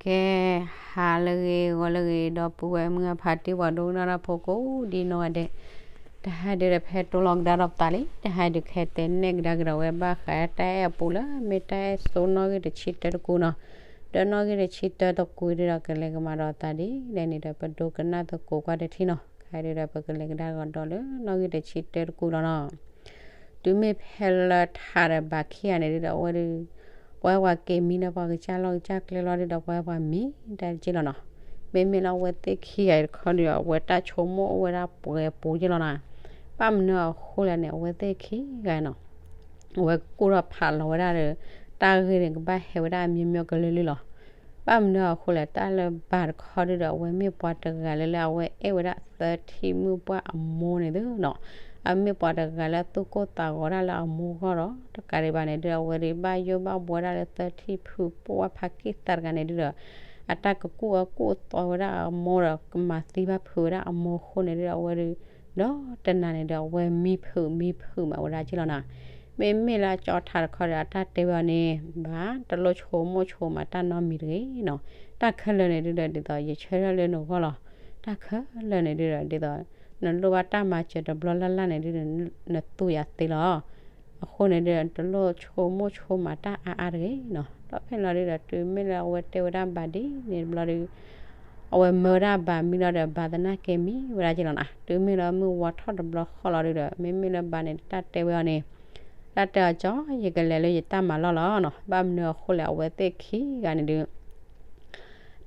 ကဲ, ဟါလၢအဂ့ၤ ဂီၤလၢအဂ့ၤ ဒီပုၢ်ဝဲၢ်မုၢ်အဖါတံၢ် ပှၤဒိကနၣ်တၢ်ဖိကိးဒ်နီၢ်ဂၤဒဲး, တဟါဒုဒီးဖဲတိၢ်လီၤကဒါဒီးပသးလံ, တဟါဒုးခဲတဲနဲၣ်ကဒါကဒီးဝဲဘၣ်ဃးတၢ်အဲၣ်အပူၤလၢ မ့ၢ်တၢ်အဲၣ်ဆိနီၣ်ဂံၢ်တဆံတၢတကူနီၤ, ဒီးနီၣ်ဂံၢ်တဆံတၢတကူဒုဒီးကလဲၤကမၤဒီးသးဒ်လဲၣ်န့ၣ်ဒီး ပဒိကနၣ်သကိးကွၢ်တထံၣ်နီၤ, ခဲဒုဒီးပကလဲၤကဒါကဒီးလၢနီၣ်ဂံၢ်တဆံတၢတကူလီၤနီၤ. တုၤမ့ၢ်ဖဲလၢထးဒီးဘးခံဂၤန့ၣ်ဒုဒီး အဝဲဒုး ပှၤဝဲပှၤက့ၤမံဒီးပှၤကစၢ်လီၢ်ကစၢ်ကျဲလီၤဒုဒီး ပှၤဝဲပှၤမံတၢ်က့လီၤနီၤ. မ့မ့ၢ်လၢအဝဲသ့ၣ်ခံဂၤတခီဒုဒီး အဝဲတၢ်ဆိကမိၣ်အိၣ်ဝဲဒၣ်ပှဲၤပူၤက့လီၤနီၤ. ဘၣ်မနုၤအဃိလဲၣ်န့ၣ် အဝဲသ့ၣ်ခံဂၤနီၤ အဝဲကူၣ်ထီၣ်ဖးလီၤဝဲဒၣ်ဒီး တၢ်ဂ့ၢ်န့ၣ် ကဘၣ်ဟဲဝဲဒၣ်အမျိုးမျိုးကလုာ်လုာ်လီၤ. ဘၣ်မနုၤအဃိလဲၣ် တၢ်လၢဘးတခီဒုဒီး အဝဲမ့ၢ်ပှၤတဂၤလၢလၢအဝဲအဲၣ်ဝဲဒၣ် သၢထံၣ်မုၣ်ပှၢ်အမိၢ်န့ၣ်သုနီၤ. အမ့ၢ်ပှၤတဂၤလၢသူၣ်ကိၢ်သးဂီၤဒၣ်လၢအမိၢ်ဂီၢ်ဒီး တကးဒံးဘၣ်န့ၣ်ဒုဒီး အဝဲဒုးဘၣ်ယိၣ်ဘၣ်ဘှီဒၣ်လၢ သၢထံၣ်ဖုပှၢ်ဖးကံၢ်သးတဂၤန့ၣ်ဒုဒီး အတၢ်ကကူၣ်အၢကူၣ်သီဝဲဒၣ်အမိၢ်ဒီး ကမၤသံဘၣ်ဖုးဝဲဒၣ်အမိၢ်အဃိန့ၣ်ဒုဒီး အဝဲဒုး ဒီးတနၤန့ၣ်ဒီး အဝဲမံဖုးမံဖုးမးဝဲဒၣ်က့လီၤနီၤ. မ့မ့ၢ်လၢအကၠီထးတခီဒီး အတၢ်တဲဝဲအီၤန့ၣ် ဘၣ်တလိၣ်ဆိကမိၣ်ဆိကမးတၢ်နီတမံၤတဂ့ၤနီၤ. တၢ်ခဲလၢာ်န့ၣ်ဒုဒီး ဒ်သိးယဆၢထၢၣ်လၢနဂီၢ်လီၤ. တၢ်ခဲလၢာ်န့ၣ်ဒုဒီး ဒ်သိး နလိၣ်ဘၣ်တၢ်မၤစၢၤတဘျီလၢ်လၢ်န့ၣ်ဒုဒီး နသူယၤသ့လီၤ. အဃိန့ၣ်ဒုဒီး တလိၣ်ဆိကမိၣ်ဆိကမးတၢ်အါအါတဂ့ၤနီၤ. ဒီးဖဲလီၤဒုဒီး တုၤမ့ၢ်လၢအဝဲတဲဝဲဒၣ်ဘးဒ်န့ၣ်တဘျီဒီး အဝဲမၢဝဲဒၣ်ဘးမံလီၤဒီး ဘးသနာ်က့မံဝဲဒၣ်က့လီၤနီၤ. တုၤမ့ၢ်လၢမုၢ်ဝါထီၣ်တဘျီဃီလီၤဒုဒီး မ့မ့ၢ်လၢဘးန့ၣ် တၢ်တဲဝဲအီၤန့ၣ် တၢ်တဲအီၤ ကၠီ ယကလဲၤလၢယတၢ်မၤလီၢ်လီၤနီၤ. ဘၣ်မနုၤအဃိလဲၣ် အဝဲသ့ၣ်ခံဂၤန့ၣ်ဒု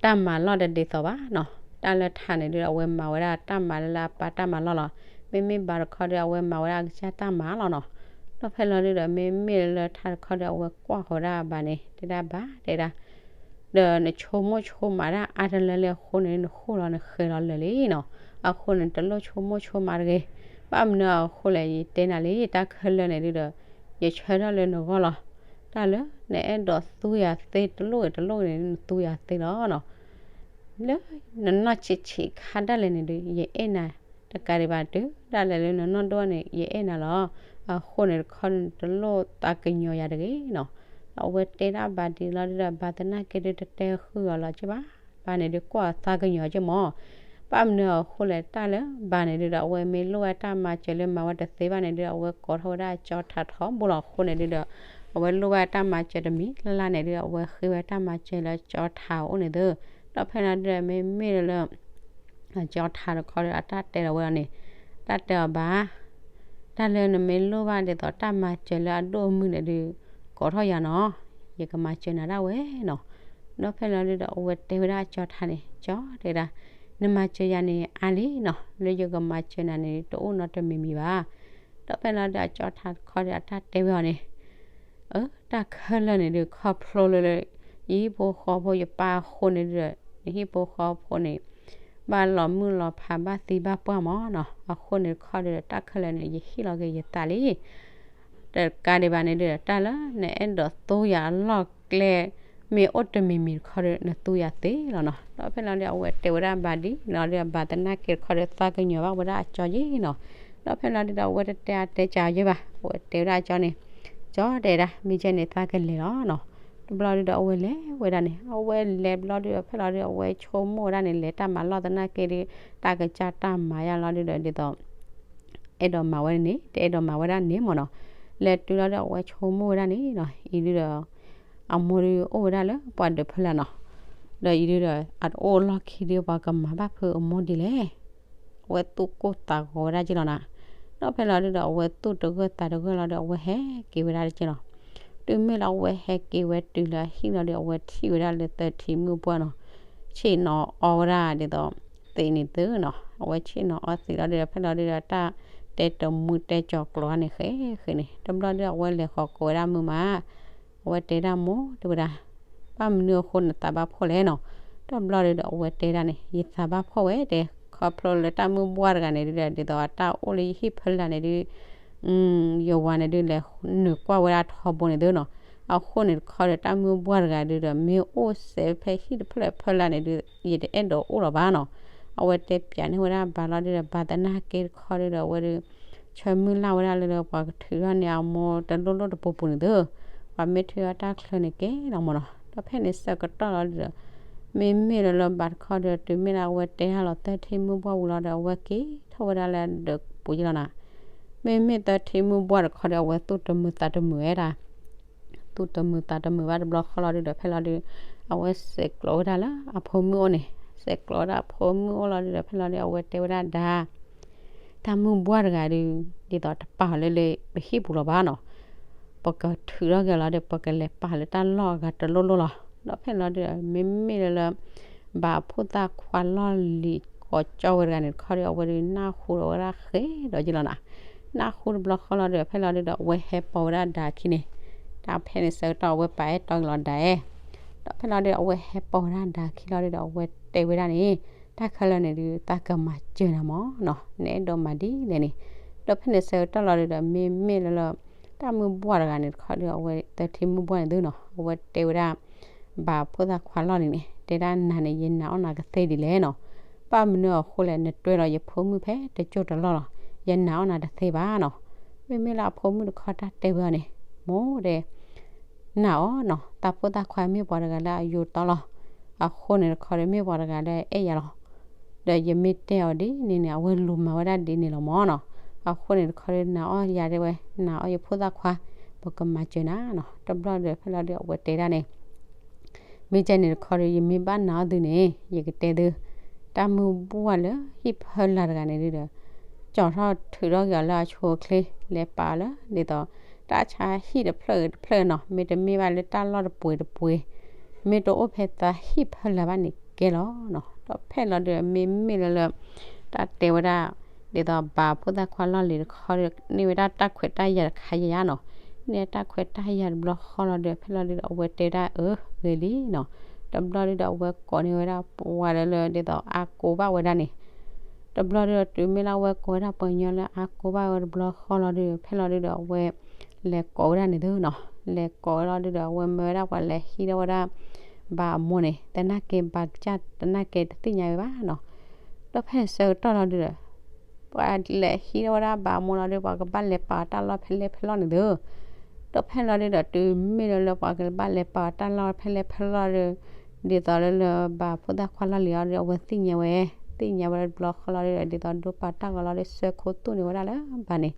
တၢ်မၤလီၢ်တဒ်သိးဘၣ်နီၤ. တၢ်လၢထးန့ၣ်ဒုဒီး အဝဲမၤဝဲဒၣ်တၢ်မၤလၢလၢအပၢ်တၢ်မၤလီၢ်လီၤ. မ့မ့ၢ်ဘးတခီဒီး အဝဲမၤဝဲဒၣ်အကစၢ်တၢ်မၤလီၤနီၤ. ဒီးဖဲလီၤဒုဒီး မ့မ့ၢ်လၢထးတခီဒီး အဝဲကွၢ်ဃီၤဝဲဒၣ်ဘးန့ၣ် တဲဒၣ်ဘး တဲဒၣ် ဒီးနဆိကမိၣ်ဆိကမးတၢ်အါတလၢလၢအဃိန့ၣ် နဃိၣ်လီၤနဃဲၤလီၤလၢာ်လံနီၤ. အဃိန့ၣ် တလိၣ်ဆိကမိၣ်ဆိကမးတဂ့ၤ. ဘၣ်မနုၤအဃိလဲၣ် ယတဲနၤလံ တၢ်ခဲလၢာ်န့ၣ်ဒုဒီး ယဆၢထၢၣ်လၢနဂီၢ်လီၤ. တၢ်လၢနအဲၣ်ဒိးသူယၤသ့တလိၣ်ဂ့ၤတလိၣ်ဂ့ၤန့ၣ် နသူယၤသ့လီၤနီၤ. လၢနနီၢ်ဆံးဆံးခါဒၣ်လဲာ်န့ၣ်ဒု ယအဲၣ်နၤ တကးဒံးဘၣ်တုၤဒၣ်လဲာ်လၢနနီၢ်ဒိၣ်န့ၣ် ယအဲၣ်နၤလီၤ. အဃိန့ၣ်တခီန့ၣ် တလိၣ်သးကညီၤယၤတဂ့ၤနီၤ. အဝဲတဲဒၣ်ဘးဒ်လီၤဒုဒီး ဘးသနာ်က့ဒုတတဲဃုာ်အီၤလီၤက့ဘၣ်. ဘးန့ၣ်ဒုကွၢ်သးကညီၤက့မး. ဘၣ်မနုၤအဃိလဲၣ် တၢ်လၢဘးန့ၣ်ဒုဒီး အဝဲမ့ၢ်လိၣ်ဝဲတၢ်မၤစၢၤလၢမၤဝဲတသ့ဘၣ်န့ၣ်ဒု အဝဲကိးထီၣ်ဝဲဒၣ်အကၠီထးထီဘိလီၤ. အဃိန့ၣ်ဒုဒီး အဝဲလိၣ်ဝဲတၢ်မၤစၢၤတမံၤလၢ်လၢ်န့ၣ်ဒု အဝဲဃ့ဝဲတၢ်မၤစၢၤလၢကၠီထးအအိၣ်န့ၣ်သု. ဒီးဖဲန့ၣ်ဒုဒီး မ့မ့ၢ်လၢ ကၠီထးတခီဒီး အတၢ်တဲလီၤဝဲလီၤန့ၣ်, တၢ်တဲအီၤဘၣ်, တၢ်လၢနမ့ၢ်လိၣ်ဘၣ်ဒ်သိးတၢ်မၤစၢၤလၢအဒိၣ်အမုၢ်န့ၣ်ဒုး ကိးထီၣ်ယၤနီၤ, ယကမၤစၢၤနၤဒၣ်ဝဲနီၤ. ဒီးဖဲလီၤဒုဒီး အဝဲတဲဝဲဒၣ်အကၠီထးန့ၣ်, ကၠီတဲဒၣ်, နမၤစၢၤယၤန့ၣ်အါလံနီၤ, လၢယကမၤစၢၤနၤန့ၣ် တအိၣ်နီတမံၤမံၤဘၣ်. ဒီးဖဲလီၤဒုဒီး အကၠီထးတခီဒီးအတၢ်တဲဝဲအီၤန့ၣ် အၢ တၢ်ခဲလၢာ်န့ၣ်ဒုး ခီဖျိလၢ ယဟံၣ်ဖိဃီဖိယပၢ်အဃိန့ၣ်ဒုး, ယဟံၣ်ဖိဃီဖိန့ၣ် ဘၣ်လီၤမုၢ်လီၤဖးဘၣ်သံဘၣ်ပှၢ်မးနီၤ, အဃိန့ၣ်တခီဒီး တၢ်ခဲလၢာ်န့ၣ် ယဟ့ၣ်လီၤက့ၤယသးလံ. တကးဒံးဘၣ်န့ၣ်ဒုး တၢ်လၢနအဲၣ်ဒိးသူယၤအလီၢ်ကျဲ မ့ၢ်အိၣ်တမံၤမံၤတခီဒီး နသူယၤသ့လီၤနီၤ. ဒီးဖဲလီၤဒုး အဝဲတဲဝဲဒၣ်ဘၣ်ဒ်န့ၣ်လီၤဒုး ဘၣ်သနာ်က့တခီဒီး သးကညီၤဘၣ်ဝဲဒၣ်အကၠီယ့ၣ်နီၤ. ဒီးဖဲလီၤဒုးဒီး အဝဲတတဲအါတဲစှၤယ့ၣ်ဘၣ်, အဝဲတဲဝဲဒၣ်အကၠီန့ၣ်, ကၠီတဲဒၣ် မ့ၢ်ကဲန့ၣ်သးကလဲၤလီၤနီၤ. တဘျီဒုးဒီး အဝဲလဲၤဝဲဒၣ်န့ၣ်, အဝဲလဲၤဘျီဒုးဒီး ဖဲလီၤဒုး အဝဲဆိကမိၣ်ဝဲဒၣ်န့ၣ် လဲၤတၢ်မၤလီၢ်သနာ်က့ဒုး တၢ်ကစၢ်တၢ်မၤယါလီၤဒုးဒီး ဒ်သိး အဲၣ်ဒိးမၤဝဲန့ၣ် တအဲၣ်ဒိးမၤဝဲဒၣ်န့ၣ်မးနီၤ. လဲၤတုၤလီၤဒီး အဝဲဆိကမိၣ်ဝဲဒၣ်န့ၣ်နီၤ, အံၤဒုးဒီး အမိၢ်ဒုးအိၣ်ဝဲဒၣ်လၢပှၤဒၢးဖီလာ်နီၤ. ဒီးအံၤဒုးဒီး အတအိၣ်အလီၢ်ခံဒုး ပှၤကမၤဘၣ်ဖုးအမိၢ်ဒ်လဲၣ်. အဝဲသူၣ်ကိၢ်သးဂီၤဝဲဒၣ်က့လီၤနီၤ. ဒီးဖဲလီၤဒုးဒီး အဝဲသူၣ်တဂၢၢ်သးတဂၢၢ်လီၤဒီး အဝဲဟဲက့ၤဝဲဒၣ်တက့လီၤ. တုၤမ့ၢ်လၢအဝဲဟဲက့ၤဝဲတုၤလၢအဟံၣ်လီၤဒီး အဝဲထံၣ်ဝဲဒၣ်လၢသၢထံမုၣ်ပှၢ်နီၤ, ဆ့ၣ်နီၤအီဝဲဒၣ်ဒ်သိး သံးန့ၣ်သုနီၤ. အဝဲဆ့ၣ်နီၤအီသံးလီၤဒုးဒီး ဖဲလီၤဒုးဒီး တၢ်တဲတမုာ်တဲကၠီၤကျိၤန့ၣ် ဃဲးဃဲးန့ၣ်. တဘျီဒုး အဝဲလဲၤဃီၤကိးဝဲဒၣ်မုၢ်မး အဝဲတဲဒၣ်မိၢ် တဲဝဲဒၣ်, ဘၣ်မနုၤအဃိနသးဘၣ်ဖှီၣ်လဲၣ်နီၤ. ဒီးဘျီဒုးဒီး အဝဲတဲဒၣ်န့ၣ် ယသးဘၣ်ဖှီၣ်ဝဲတဲ, ခီဖျိလၢတၢ်မုၢ်ဘှၢ်တဂၤန့ၣ်ဒုးဒီး ဒ်သိးအတၢ်အိၣ်လၢယဟံၣ်ဖီလာ်န့ၣ်ဒုး ယဝၤန့ၣ်ဒုး လဲၤနုာ်ကွၢ်ဝဲဒၣ်ထီဘိန့ၣ်သုနီၤ. အဃိန့ၣ်တခီဒီး တၢ်မုၢ်ဘှၢ်တဂၤဒုးဒီး မ့ၢ်အိၣ်စဲးဖဲဟံၣ်တဖျၢၣ်ဖီလာ်န့ၣ်ဒုး ယတအဲၣ်ဒိးအိၣ်လီၤဘၣ်နီၤ. အဝဲတဲပျးန့ၢ်ဝဲဒၣ်ဘၣ်လီၤဒုးဒီး ဘၣ်သနာ်က့တခီဒုးဒီး အဝဲဒုး ဆၢမုၢ်လၢ်ဝဲဒၣ်လၢ ပှၤကထုးထီၣ်န့ၢ်အမိၢ်တလိၣ်လိၣ်တပူၤပူၤန့ၣ်သု, ပှၤမ့ၢ်ထုးထီၣ်တၢ်ချၢန့ၣ်ကဲလီၤမးနီၤ. ဒီးဖဲန့ၣ်ဆၢကတီၢ်လီၤဒုးဒီး မ့မ့ၢ်လၢလၢဘၣ်တခီဒီး တုၤမ့ၢ်လၢအဝဲတဲဟါလီၤသၢထံမုၢ်ဘှၢ်ဝံၤလီၤဒီး အဝဲက့ၤထီၣ်ဝဲဒၣ်လၢဒၢးပူၤယလီၤနၤ. မ့မ့ၢ်သၢထံမုၢ်ဘှၢ်တခီဒီး အဝဲသူၣ်တမုာ်သးတမုာ်ဝဲဒၣ်, သူၣ်တမုာ်သးတမုာ်ဘၣ်တဘျီဃီလီၤဒုဒီး ဖဲလီၤဒု အဝဲဆဲးကျိးဝဲဒၣ်လၢအဖိမုၣ်အိၣ်န့ၣ်, ဆဲးကျိးဝဲဒၣ်အဖိမုၣ်အိၣ်လီၤဒုဒီး ဖဲလီၤဒု အဝဲတဲဝဲဒၣ်ဒါ တၢ်မုၢ်ဘှၢ်တဂၤဒု ဒ်သိးတပာ်အီၤလၢလၢပဟံၣ်ပူၤလီၤဘၣ်နီၤ, ပကထုးထီၣ်က့ၤအီၤလီၤဒီး ပကလဲၤပာ်လၢတၢ်လီၢ်အဂၤတလိၣ်လိၣ်လီၤ. ဒီးဖဲလီၤဒု မ့မ့ၢ်လၢလၢ ဘၣ်ဖိသၣ်ခွါလီၢ်လံၤကိးကၠီဝဲတဂၤန့ၣ်တခီဒီး အဝဲဒုနၢ်ဟူဒီးဝဲဒၣ်ဃဲဒီးယလီၤနၤ. နၢ်ဟူတဘျီဃီလီၤဒု ဖဲလီၤဒုဒီး အဝဲဟဲပိာ်ဝဲဒၣ်ဒါခံန့ၣ်, တၢ်ဖဲန့ၣ်ဆၢကတီၢ်အဝဲပာ်အဲၣ်တီက့ၤလီၤဒါအဲၣ်, ဒီးဖဲလီၤဒု အဝဲဟဲပိာ်ဝဲဒၣ်ဒါခံလီၤဒုဒီး အဝဲတဲဝဲဒၣ်န့ၣ်, တၢ်ခဲလၢာ်န့ၣ်ဒု သးကမၤစၢၤနၤမၢ်နီၤ, နအဲၣ်ဒိးမၤဒ်လဲၣ်န့ၣ်. ဒီးဖဲန့ၣ်ဆၢကတီၢ်လီၤဒုဒီး မ့မ့ၢ်လၢလၢ တၢ်မုၢ်ဘှၢ်တဂၤန့ၣ်တခီဒီး အဝဲသၢထံမုၢ်ဘှၢ်န့ၣ်သုနီၤ, အဝဲတဲဝဲဒၣ် ဘၣ်ဖိသၣ်ခွါလီၢ်လံၤန့ၣ်, တဲဒၣ်နၤန့ၣ် ယနာ်အီၣ်နၤကသ့ဒ်လဲၣ်နီၤ. ဘၣ်မနုၤအဃိလဲၣ်, နတွဲလီၤယဖိမုၣ်ဖဲတကၠိၢ်တလီၢ်လီၤ, ယနာ်အီၣ်နၤတသ့ဘၣ်နီၤ. မ့မ့ၢ်လၢအဖိမုၣ်တခီတၢ်တဲဝဲအီၤန့ၣ်, မိၢ်ဒဲး နာ်အီၤနီၤ, တၢ်ဖိသၣ်ခွါမ့ၢ်ပှၤတဂၤလၢအယိၤတီလီၤ, အဃိန့ၣ်တခီဒီး မ့ၢ်ပှၤတဂၤလၢအဲၣ်ယၤလီၤ. ဒီးယမ့ၢ်တဲအီၤဒ်န့ၣ်န့ၣ် အဝဲလူၤမၤဝဲဒၣ်ဒ်န့ၣ်လီၤမၢ်နီၤ. အဃိန့ၣ်တခီဒီး နာ်အီၣ်ယၤဒဲးဝဲ, နာ်အီၣ်ယဖိသၣ်ခွါ, ပကမၤစၢၤနၤနီၤ. တဘျီဒီးဖဲလီၤဒု အဝဲတဲဒၣ်န့ၣ်, မ့ၢ်ကဲန့ၣ်တခီဒီး ယမ့ၢ်ဘၣ်နာ်အီၣ်သုန့ၣ် ယကတဲသု, တၢ်မုၢ်ဘှၢ်လၢဟံၣ်ဖၢလာ်တဂၤန့ၣ်ဒုဒီး ကၠီၣ်ထီၣ်ထုးထီၣ်က့ၤအီၤလၢအဆိအချ့, လဲၤပာ်အီၤလၢဒ်သိး တၢ်ဆါဟံၣ်တဖျၢၣ်တဖျၢၣ်နီၤ, မ့တမ့ၢ်ဘၣ်လၢတၢ်လီၢ်တပှ့ၤတပှ့ၤ, မ့တအိၣ်ဖဲသးဟံၣ်ဖၢလာ်ဘၣ်န့ၣ်ကဲလီၤနီၤ. ဒီးဖဲလီၤဒုဒီး မ့မ့ၢ်လၢလၢ တၢ်တဲဝဲဒၣ် ဒ်သိးဘၣ်ဖိသၣ်ခွါလီၢ်လံၤတခီဒီး န့ၢ်ဝဲဒၣ်တၢ်ခွဲးတၢ်ယာ်တခါယၤယၤနီၤ, န့ၢ်တၢ်ခွဲးတၢ်ယာ်တဘျီဃီလီၤဒုဒီး ဖဲလီၤဒုဒီး အဝဲတဲဒၣ်အၢဂ့ၤလံနီၤ. တဘျီဒုဒီး အဝဲကိးန့ၢ်ဝဲဒၣ်ပှၤလၢလၢ ဒ်သိးအါကိးဘၣ်ဝဲဒၣ်န့ၣ်, တဘျီဒုဒီး တုၤမ့ၢ်လၢအဝဲကိးဝဲဒၣ်ပှၤကညီလၢအါကိးဘၣ်ဝဲတဘျီဃီလီၤဒုဒီး ဖဲလီၤဒုဒီး အဝဲ လဲၤကိးဝဲဒၣ်န့ၣ်သုနီၤ, လဲၤကိးဝဲလီၤဒုဒီး အဝဲမၢဝဲဒၣ်ပှၤလဲၤဟံးထီၣ်ဝဲဒၣ် ဘၣ်အမိၢ်န့ၣ်, သနာ်က့ဘၣ်ကစၢ်သနာ်က့တသ့ၣ်ညါဝဲဘၣ်နီၤ. ဒီးဖဲန့ၣ်ဆၢကတီၢ်လီၤဒုဒီး ပှၤလဲၤဟံးထီၣ်ဝဲဒၣ်ဘၣ်အမိၢ်လီၤဒုဒီး ပှၤကဘၣ်လဲၤပာ်အီၤတၢ်လီၢ်ဖဲလဲၣ်ဖဲလဲၣ်န့ၣ်သု, ဒီးဖဲလီၤဒုဒီး တုၤမ့ၢ်လၢလၢပှၤကဘၣ်လဲၤပာ်အီၤတၢ်လီၢ်ဖဲလဲၣ်ဖဲလဲၣ်ဒီး ဒ်သိးလၢလၢဘၣ်ဖိသၣ်ခွါလီၢ်လံၤအီၤဒီး အဝဲသ့ၣ်ညါဝဲ, သ့ၣ်ညါဝဲဒၣ်တဘျီဃီလီၤဒုဒီး ဒ်သိးဒိပာ်တၢ်ဂီၤလီၤဒီး ဆှၢခိၣ်သူၣ်န့ၢ်ဝဲဒၣ်လၢဘၣ်န့ၣ်,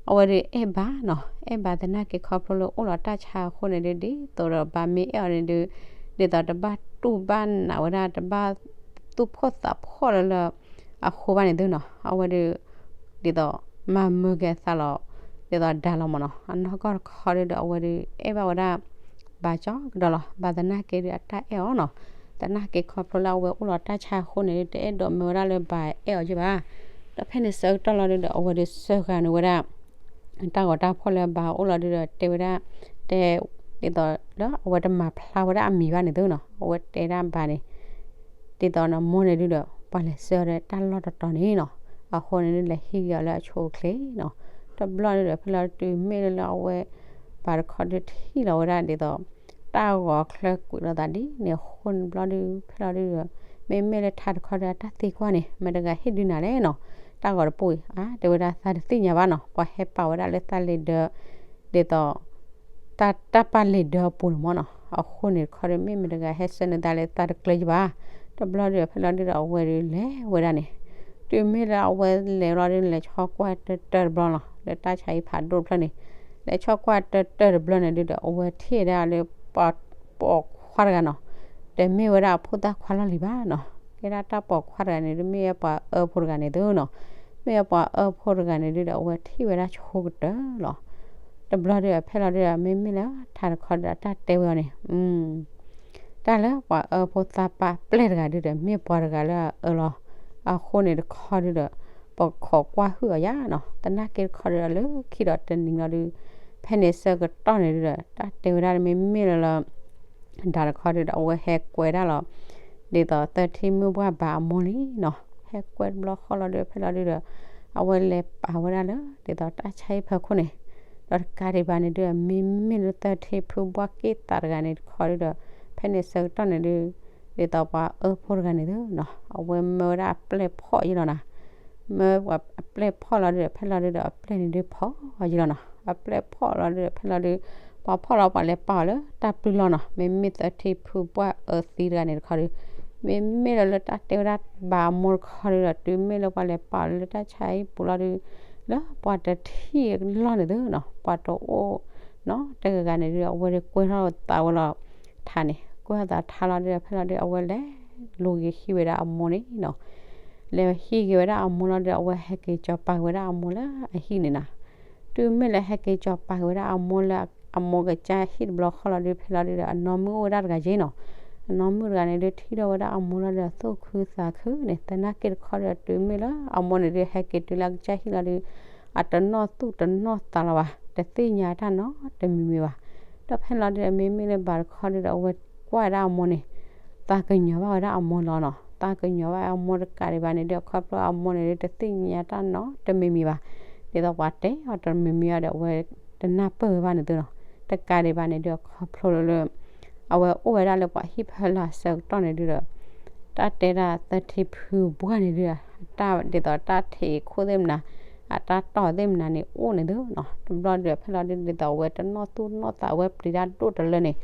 အဝဲဒုးအဲၣ်ဘၣ်နီၤ, အဲၣ်ဘၣ်သနာ်က့ခီဖျိလၢအိၣ်လီၤတၢ်ဆါအဃိန့ၣ်ဒုး ဒ်သိးဒီးဘၣ်မ့ၢ်အဲၣ်အီၤန့ၣ်ဒုး ဒ်သိးတဘၣ်တူၢ်ဘၣ်နးဝဲဒၣ် တဘၣ်သူၣ်ဖှီၣ်သးဖှီၣ်လၢလၢ အဃိဘၣ်န့ၣ်သုနီၤ, အဝဲဒုး ဒ်သိး မၤမုာ်က့ၤအသးလီၤ, ဒ်သိးဒါလီၤမၢ်နီၤ, အနီၢ်ကီၢ်တခီဒုဒီး အဝဲဒုးအဲၣ်ဘၣ်ဝဲဒၣ် ဘၣ်ကၠီကဒီးလီၤ, ဘၣ်သနာ်က့ဒုးအတၢ်အဲၣ်အီၤနီၤ, သနာ်က့ခီဖျိလၢအဝဲအိၣ်လီၤတၢ်ဆါအဃိန့ၣ်ဒုး တအဲၣ်ဒိးမၢဝဲဒၣ်လၢဘၣ်အဲၣ်အီၤက့ဘၣ်, ဒီးဖဲန့ၣ်ဆၢကတီၢ်လီၤဒုဒီး အဝဲဒုးစၢဃာ်န့ၢ်ဝဲဒၣ် တၢ်ဂီၤတၢ်ဖီၣ်လၢဘၣ်အိၣ်လီၤဒုဒီး တဲဝဲဒၣ်, တဲ ဒ်သိးလၢအဝဲတမၤဖျါဝဲဒၣ်အမံၤဘၣ်န့ၣ်သုနီၤ, အဝဲတဲဒၣ်ဘၣ်န့ၣ် ဒ်သိးနမိၢ်န့ၣ်ဒုဒီး ပှၤလဲၤဆှၢဒီးတၢ်လီၢ်တတီၤန့ၣ်နီၤ, အဃိန့ၣ်ဒုးလဲၤဟံးက့ၤအီၤလၢအဆိအချ့နီၤ, တဘျီဒုဒီး ဖဲလီၤဒုးတုၤမ့ၢ်လၢလၢအဝဲ ဘၣ်တခီဒုးထံၣ်လီၤဝဲဒၣ်ဒ်သိး တၢ်ဂီၤချၢကွံာ်လိာ်သးဒ်န့ၣ်အဃိန့ၣ်တဘျီဒုး ဖဲလီၤဒုဒီး မ့မ့ၢ်လၢထးတခီဒီးအတၢ်သံကွၢ်န့ၣ် မတၤတဂၤဟ့ၣ်ဒုးနၤလဲၣ်နီၤ, တၢ်ဂီၤတပူၤအံၤ အါ တဲဝဲဒၣ်သးတသ့ၣ်ညါဘၣ်နီၤ, ပှၤဟဲပာ်ဝဲဒၣ်လၢသးလံာ်ဒၢ ဒ်သိး တၢ် တၢ်ပာ်လံာ်ဒၢအပူၤန့ၣ်မၢ်နီၤ, အဃိန့ၣ်တခီဒီး မ့ၢ်မတၤတဂၤဟဲဆှၢန့ၢ်သးလၢသးတကျၢၤယဘၣ်, တဘျီဒုး ဖဲလီၤဒုဒီး အဝဲဒုးလဲၤဝဲဒၣ်န့ၣ်, တုၤမ့ၢ်လၢအဝဲလဲၤလီၤဒုး လဲၤဆီကွၢ်တၢၢ်တၢၢ်တဘျီလီၤ, လၢတၢ်ဆါဟံၣ်ဖးဒိၣ်တဖျၢၣ်န့ၣ်, လဲၤဆီကွၢ်တၢၢ်တၢၢ်တဘျီန့ၣ်ဒုဒီး အဝဲထံၣ်ဝဲဒၣ်လၢပှၤပိာ်ခွါတဂၤနီၤ, တမ့ၢ်ဝဲဒၣ်အဖိသၣ်ခွါလီၢ်လံၤဘၣ်နီၤ, ကဲဒၣ်တၢ်ပိာ်ခွါတဂၤန့ၣ်ဒုး မ့ၢ်ဝဲပှၤအၢဖိတဂၤန့ၣ်သုနီၤ, မ့ၢ်ဝဲပှၤအၢဖိတဂၤန့ၣ်ဒုဒီး အဝဲထံၣ်ဝဲဒၣ်ဆိကတၢၢ်လီၤ. တဘျီဒုး ဖဲလီၤဒုဒီး မ့မ့ၢ်လၢထးတခီဒီး အတၢ်တဲဝဲအီၤန့ၣ် တၢ်လၢပှၤအၢဖိသးပာ်ပျဲၢ်တဂၤဒုဒီး မ့ၢ်ပှၤတဂၤလၢအအၢလီၤ. အဃိန့ၣ်တခီဒုဒီး ပခိးကွၢ်ဟုၣ်အီၤယါနီၤ, သနာ်က့တခီဒုဒီး လၢခံဒီးတနံၤလီၤဒုး ဖဲန့ၣ်ဆၢကတီၢ်န့ၣ်ဒုဒီး တၢ်တဲဝဲဒၣ်မ့မ့ၢ်လၢလၢ တၢ်တခီဒုဒီး အဝဲဟဲကွဲဒၣ်လီၤ ဒ်သိးသၢထံမုၢ်ဘှၢ်ဘၣ်အမိၢ်လံနီၤ, ဟဲကွဲတဘျီဃီလီၤဒုး ဖဲလီၤဒုဒီး အဝဲလဲၤပာ်ဝဲဒၣ်လၢ ဒ်သိးတၢ်ဆါဟံၣ်ဖၢခိၣ်န့ၣ်, ဒီးတကးဒံးဘၣ်န့ၣ်ဒု မ့မ့ၢ်လၢသၢထံဖုဘှၢ်က့ၣ်သးတဂၤန့ၣ်တခီဒုဒီး ဖဲန့ၣ်ဆၢကတီၢ်န့ၣ်ဒု ဒ်သိးပှၤအၢဖိတဂၤန့ၣ်ဒုနီၤ အဝဲမၢဝဲဒၣ်အပျဲၢ်ဖီၣ်ယလီၤနၤ, မၢအပျဲၢ်ဖီၣ်လီၤဒုဒီး ဖဲလီၤဒုဒီး အပျဲၢ်န့ၣ်ဒုဖီၣ်ယလီၤနီၤ, အပျဲၢ်ဖီၣ်လီၤဒုဒီး ဖဲလီၤဒု ပှၤဖီၣ်လီၤပှၤလဲၤပာ်အီၤလၢတၢ်ပျုၢ်လီၢ်နီၤ, မ့မ့ၢ်သၢထံဖုဘှၢ်အၢသံတဂၤန့ၣ်တခီဒီး, မ့မ့ၢ်လၢလၢတၢ်တဲဝဲဒၣ်ဘၣ်အမိၢ်တခီဒီး တုၤမ့ၢ်လၢပှၤလဲၤပာ်အီၤလၢတၢ်ဆါဟံၣ်ပူၤလီၤဒီး, လၢပှၤတထံၣ်လီၢ်န့ၣ်သုနီၤ, ပှၤတအိၣ်နီတဂၤဂၤန့ၣ်ဒီး အဝဲဒီးကွဲထီၣ်သးဝဲလီၤထးန့ၣ်, ကွဲထီၣ်သးထးလီၤဒီး ဖဲလီၤဒီး အဝဲလဲၤလိၤက့ၤဟံးဝဲဒၣ်အမိၢ်န့ၣ်နီၤ. လဲၤဟံးက့ၤဝဲဒၣ်အမိၢ်လီၤဒီး အဝဲဟဲက့ၤကၠီၤပာ်က့ၤဝဲဒၣ်အမိၢ်လၢအဟံၣ်န့ၣ်နီၤ. တုၤမ့ၢ်လၢဟဲက့ၤကၠီၤပာ်က့ၤဝဲဒၣ်အမိၢ်လၢအမိၢ်ကစၢ်ဟံၣ်တဘျီဃီလီၤဒီး ဖဲလီၤဒီး အနီၢ်မုၣ်အိၣ်ဝဲဒၣ်တဂၤက့နီၤ. အနီၢ်မုၣ်တဂၤန့ၣ်ဒီး ထံၣ်ထီၣ်ဝဲဒၣ်အမိၢ်လီၤဒီး သူၣ်ခုသးခုန့ၣ်, သနာ်က့တခီဒီး တုၤမ့ၢ်လၢအမိၢ်န့ၣ်ဒီး ဟဲက့ၤတုၤလၢအကစၢ်ဟံၣ်လီၤဒီး အတနီၣ်သူၣ်တနီၣ်သးလၢၤဘၣ်, တသ့ၣ်ညါတၢ်နီတမံၤမံၤဘၣ်. ဒီးဖဲလီၤဒီး မ့မ့ၢ်လၢဘၣ်တခီဒီး အဝဲကွၢ်ဝဲဒၣ်အမိၢ်န့ၣ် သးကညီၤဘၣ်ဝဲဒၣ်အမိၢ်လီၤနီၤ. သးကညီၤဘၣ်အမိၢ်တကးဒံးဘၣ်န့ၣ်ဒီး ခီဖျိအမိၢ်န့ၣ်ဒီး တသ့ၣ်ညါတၢ်နီတမံၤမံၤဘၣ်. ဒ်သိးပှၤတဲအီၤတမံၤမံၤအီၤဒီး အဝဲတနၢ်ပၢၢ်ဝဲဘၣ်န့ၣ်သုနီၤ. တကးဒံးဘၣ်န့ၣ်ဒီး ခီဖျိလၢ အဝဲအိၣ်ဝဲဒၣ်လၢပှၤဟံၣ်ဖီလာ်အဆၢကတီၢ်န့ၣ်ဒီး တၢ်တဲဒၣ်သၢထံဖုဘှၢ်န့ၣ်ဒီး တၢ်ဒ်သိးတၢ်ထံးခိၣ်သ့ၣ်မနၤ, အတၢ်တီၢ်သ့ၣ်မနၤန့ၣ် အိၣ်န့ၣ်သုနီၤ. တဘျီဒီး ဖဲလီၤဒုး ဒ်သိးအဝဲတနီၣ်သူၣ်နီၣ်သး အဝဲပျံၤတၢ်ဒိၣ်တလၢန့ၣ်,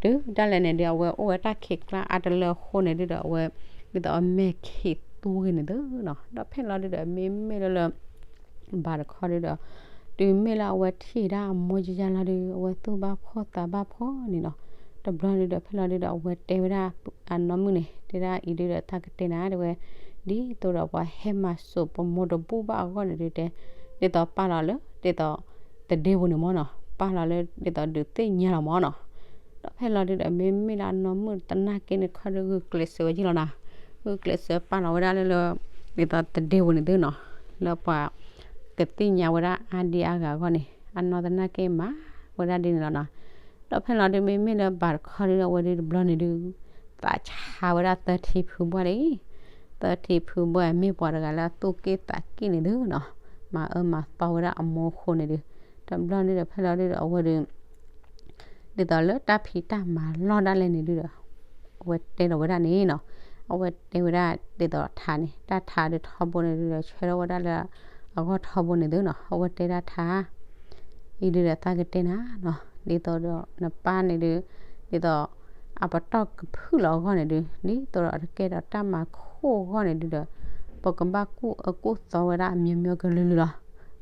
တုၤဒၣ်လဲာ်န့ၣ်ဒီးအဝဲအိၣ်ဝဲတၢ်ခံးကျါအါတလၢအဃိန့ၣ်ဒုးဒီး အဝဲ ဒ်သိးအမဲာ်ခံးသူဂ့ၤန့ၣ်သုနီၤ. ဒီးဖဲလီၤဒုးဒီး မ့မ့ၢ်လၢလၢ ဘၣ်တခီဒုးဒီး တုၤမ့ၢ်လၢအဝဲထံၣ်ဒၣ်အမိၢ်ယါလီၤဒုး အဝဲသူၣ်ဘၣ်ဖှီၣ်သးဘၣ်ဖှီၣ်န့ၣ်နီၤ. တဘျီဒုးဒီး ဖဲလီၤဒုးဒီး အဝဲတဲဝဲဒၣ်အနီၢ်မုၣ်န့ၣ်, တဲဒၣ်အံၤဒုးဒီး တၢ်ကတဲနၤတဲဝဲ, ဒ်သိးဒီးပှၤဟဲမၤစိာ်ပမိၢ်တဘူၣ်ဘၣ်အဂီၢ်န့ၣ်ဒုးတဲ, ဒ်သိးပာ်လီၤလၢ ဒ်သိး သဒ့ပူၤန့ၣ်မၢ်နီၤ, ပာ်လီၤလၢဒ်သိးဒုးသ့ၣ်ညါလီၤမၢ်နီၤ. ဒီးဖဲလီၤဒုးဒီး မ့မ့ၢ်လၢအနီၢ်မုၣ်တနာ်က့န့ၣ်ခီဒုး ဂုာ်ကျဲးစၢးဝဲက့လီၤနၤ, ဂုာ်ကျဲးစၢးပာ်လီၤဝဲဒၣ်လၢလၢ ဒ်သိးသဒ့ပူၤန့ၣ်သုနီၤ, လၢပှၤကသ့ၣ်ညါဝဲဒၣ်အါဒံအါဂၤအဂီၢ်န့ၣ် အနီၢ်တနာ်က့မၤဝဲဒၣ်ဒ်န့ၣ်လီၤနီၤ. ဒီးဖဲလီၤဒုး မ့မ့ၢ်လၢဘၣ်တခီဒုးဒီး အဝဲဒုးတဘျီန့ၣ်ဒုး သးဆါဝဲဒၣ်သၢထံဖုဘှၢ်လံ. သၢထံဖုဘှၢ် မ့ၢ်ပှၤတဂၤလၢအသူၣ်က့ၣ်သးက့ၣ်န့ၣ်သုနီၤ, မၤအၢမၤသီဝဲဒၣ်အမိၢ်အဃိန့ၣ်ဒုး, တဘျီဒုးဒီး ဖဲလီၤဒုးဒီး အဝဲဒုး ဒ်သိးလၢတၢ်ဖံးတၢ်မၤလီၢ်ဒၣ်လဲာ်န့ၣ်ဒုးဒီး အဝဲတဲလီၤဝဲဒၣ်န့ၣ်နီၤ, အဝဲတဲဝဲဒၣ်ဒ်သိးထးန့ၣ်, တၢ်ထးဒုးထီဘိန့ၣ်ဒုးဒီး ဆၢထၢၣ်ဝဲဒၣ်လၢအဂီၢ်ထီဘိန့ၣ်သုနီၤ, အဝဲတဲဒၣ်ထး အံၤဒုးဒီးသးကတဲနၤနီၤ, ဒ်သိးဒီးနပၢ်န့ၣ်ဒုး ဒ်သိး အပတီၢ်ကဖုၣ်လီၤအဂီၢ်န့ၣ်ဒုး ဒ်သိးဒီးအတကဲဒီးတၢ်မၤခိၣ်အဂီၢ်န့ၣ်ဒုးဒီး ပကဘၣ်ကူၣ်အၢကူၣ်သီဝဲဒၣ်အမျိုးမျိုးကလုာ်လုာ်လီၤ.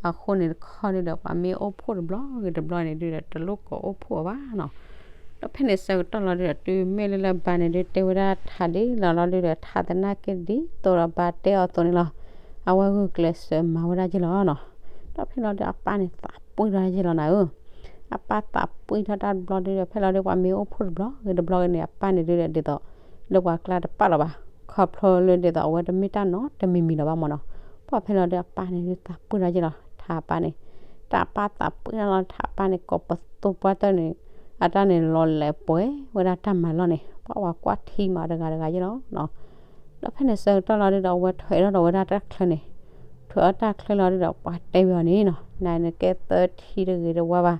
အဃိန့ၣ်တခီဒုးဒီး ပှၤမ့ၢ်အိၣ်ဖှိၣ်တဘျီဂ့ၤတဘျီန့ၣ်ဒုးဒီး တလိၣ်ကိးအိၣ်ဖှိၣ်အီၤဘၣ်နီၤ. ဒီးဖဲန့ၣ်ဆၢကတီၢ်လီၤဒုးဒီး တုၤမ့ၢ်လၢလၢဘၣ်န့ၣ်ဒုး တဲဝဲဒၣ်ထးဒ်လီၤလီၤဒုးဒီး ထးသနာ်က့ဒ်သိးဒီးဘၣ်တဲအီၤအသိးန့ၣ်လီၤ. အဝဲဂုာ်ကျဲးစၢးမၤဝဲဒၣ်က့လီၤနီၤ. ဒီးဖဲလီၤဒုး အပၢ်န့ၣ်သးပှ့ၢ်ထီၣ်က့လီၤနၤဧၢ. အပၢ်သးပှ့ၢ်ထီၣ်တၢ်တဘျီဒုးဒီး ဖဲလီၤဒုး ပှၤမ့ၢ်အိၣ်ဖှိၣ်တဘျီဂ့ၤတဘျီဂ့ၤန့ၣ် အပၢ်န့ၣ်ဒုးဒီး ဒ်သိး လၢပှၤကျါတပာ်လီၤဘၣ်. ခီဖျိလၢဒ်သိးအဝဲတမ့ၢ်တၢ်နီတမံၤမံၤလီၤဘၣ်မၢ်နီၤ. ပှၤဖဲလီၤဒုး အပၢ်န့ၣ်ဒုးသးပှ့ၢ်ထီၣ်က့လီၤ ထးအပၢ်န့ၣ်. တၢ်အပၢ်သးပှ့ၢ်ထီၣ်လီၤ ထးအပၢ်န့ၣ် ကိးပသူပှၢ်တၢၢ်န့ၣ် အတၢ်န့ၣ်လီၤလဲၤပှဲၤဝဲဒၣ်တၢ်မၤလီၢ်န့ၣ် ပှၤကွၢ်ထံမးတဂၤတဂၤက့လီၤနီၤ. ဒီးဖဲန့ၣ်ဆၢကတီၢ်လီၤဒုးဒီး အဝဲထွဲထီၣ်ဒီးဝဲဒၣ်တၢ်ချၢန့ၣ်, ထွဲထီၣ်တၢ်ချၢလီၤဒုးဒီး ပှၤတဲဝဲအီၤန့ၣ်နီၤ, နနကဲသၢထံတဂ့ၤတဝါဘၣ်,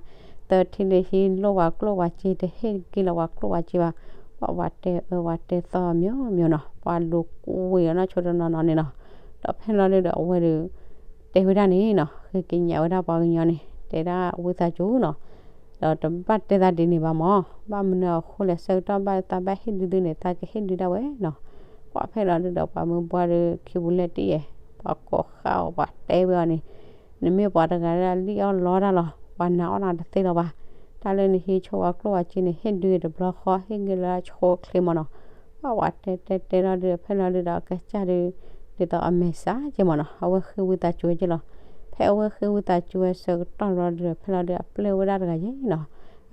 သၢထံလၢဟံးလိၣ်ဝဲကျိၣ်ဝဲစ့ တဟ့ၣ်က့ၤလီၤဝဲကျိၣ်ဝဲစ့ဘၣ်. ပှၤဝဲတဲအၢဝဲတဲသီမ့ၢ်မ့ၢ်နီၤ, ပှၤလူၤကွံာ်အီၤနီၢ်ဆိတနီၤနီၤန့ၣ်နီၤ. ဒီးဖဲလီၤဒုးဒီး အဝဲဒုး တဲဝဲဒၣ်န့ၣ်နီၤ, ဃ့ကညးဝဲဒၣ်ပှၤကညီန့ၣ် တဲဒၣ်ဝံသးစူၤနီၤ, ဒီးတဘၣ်တဲသးဒ်န့ၣ်ဘၣ်မၢ်, ဘၣ်မနုၤအဃိလဲၣ် ဆၢကတီၢ်ဘၣ်သးဘၣ်ဟ့ၣ်ဒုးသုန့ၣ် သးကဟ့ၣ်ဒုးဒၣ်ဝဲနီၤ. ပှၤဖဲလီၤဒုးဒီး ပှၤမုၢ်ပှၢ်ဒုး ခံပူၤလဲၣ်တံၢ်ယဲၢ် ပှၤကိးဃာ်အီၤ ပှၤတဲဝဲအီၤန့ၣ်, နမ့ၢ်ပှၤတဂၤလၢအလံၣ်အီၣ်လီတၢ်လီၤ, ပှၤနာ်အီၣ်နၤတသ့လၢၤဘၣ်. တၢ်လၢနဟံးဆိဝဲကျိၣ်ဝဲစ့န့ၣ် ဟ့ၣ်ဒုးတဘျီဃီ ဟ့ၣ်ဂ့ၤလၢအဆိအချ့မၢ်နီၤ. ပှၤဝဲတဲတဲတဲလီၤဒုး ဖဲလီၤဒုးဒီး အကစၢ်ဒုး ဒ်သိးအမဲာ်ဆှးက့မၢ်နီၤ, အဝဲဃ့ဝံသးစူၤဝဲက့လီၤ. ဖဲအဝဲဃ့ဝံသးစူၤဝဲဆၢကတီၢ်လီၤဒုးဒီး ဖဲလီၤဒုး အပျဲၢ်ဝဲဒၣ်တဂၤယဲၢ်နီၤ,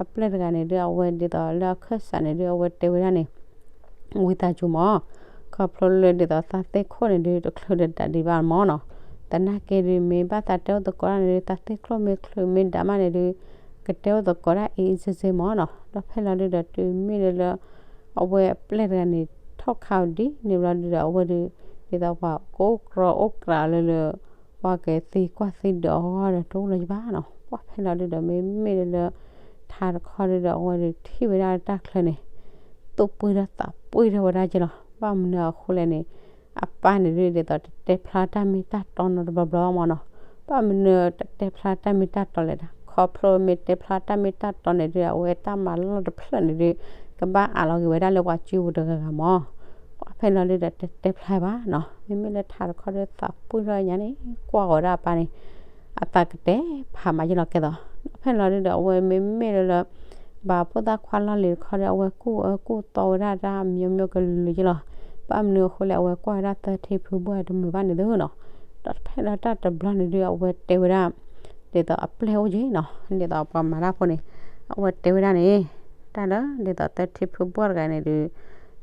အပျဲၢ်တဂၤန့ၣ်ဒုး အဝဲဒ်သိးလၢအခၢၣ်စးန့ၣ်ဒုး အဝဲတဲဝဲဒၣ်န့ၣ် ဝံသးစူၤမၢ်, ခီဖျိလၢဒ်သိးသးသ့ၣ်ခိၣ်န့ၣ်ဒုး တချုးတဒးဒံးဘၣ်မၢ်နီၤ. သနာ်က့ဒုး မ့ၢ်ဘၣ်သးတဲအိၣ်သကိးတၢ်န့ၣ်ဒုး သးသ့ၣ်ခိၣ်မ့ၢ်ချုးမ့ၢ်ဒးမးန့ၣ်ဒုး ကတဲအိၣ်သကိးတၢ်အံၤအံၤစ့စ့မၢ်နီၤ. ဒီးဖဲလီၤဒုးဒီး တုၤမ့ၢ်လၢလၢ အဝဲအပျဲၢ်တဂၤန့ၣ် ထီၣ်ခးအီၤဒ်န့ၣ်ဘျီဒုးဒီး အဝဲဒုး ဒ်သိးပှၤကိးကြီအိၣ်ကြီလၢလၢ ပှၤကသံကွၢ်သံဒုးအဂီၢ်ဒီး တအိၣ်လၢၤဘၣ်နီၤ. ပှၤဖဲလီၤဒုးဒီး မ့မ့ၢ်လၢလၢ ထးတခီဒုးဒီး အဝဲဒုးထံၣ်ဝဲဒၣ်တၢ်ချၢန့ၣ် သူၣ်ပှ့ၢ်ထီၣ်သးပှ့ၢ်ထီၣ်ဝဲဒၣ်က့လီၤ. ဘၣ်မနုၤအဃိလဲၣ်န့ၣ် အပၢ်န့ၣ်ဒုး ဒ်သိးတတဲဖျါတၢ်မ့ၢ်တၢ်တီနီတဘျီဘျီမၢ်နီၤ. ဘၣ်မနုၤတတဲဖျါတၢ်မ့ၢ်တၢ်တီလဲၣ်ဒၣ်, ခီ ခီဖျိမ့ၢ်တဲဖျါတၢ်မ့ၢ်တၢ်တီန့ၣ်ဒုး အဝဲတၢ်မၤလီၢ်တဖျၢၣ်န့ၣ်ဒုး ကဘၣ်အးလီၤက့ၤဝဲဒၣ်လၢပှၤစုပူၤတဂၤဂၤမၢ်. ပှၤဖဲလီၤဒုးဒီးတဲတဲဖျါဘၣ်နီၤ, မ့မ့ၢ်လၢထးတခီဒီးသးပှံၢ်ထီၣ်ညါန့ၣ် ကွၢ်ဃီၤဝဲဒၣ်အပၢ်န့ၣ် အသးကတဲဖးမးယ့ၢ်လီၤကဲသိး. ဒီးဖဲလီၤဒုးဒီး အဝဲမ့မ့ၢ်လၢလၢ ဘၣ်ဖိသၣ်ခွါလီၢ်လံၤတခီဒီး အဝဲကူၣ်အၢကူၣ်သီဝဲဒၣ်တၢ်မံၤမံၤကလုာ်ယ့ၢ်လီၤ. ဘၣ်မနုၤအဃိလဲၣ် အဝဲကွၢ်ဝဲဒၣ်သၢထံဖုဘှၢ်တမုာ်ဘၣ်န့ၣ်သုနီၤ. ဒီးဖဲလီၤတၢ်တဘျီန့ၣ်ဒုး အဝဲတဲဝဲဒၣ် ဒ်သိးအပျဲၢ်အိၣ်က့နီၤ, ဒ်သိးပှၤမၤတၢ်ဖိန့ၣ် အဝဲတဲဝဲဒၣ်န့ၣ် တၢ်လၢဒ်သိးသၢထံဖုဘှၢ်တဂၤန့ၣ်ဒုး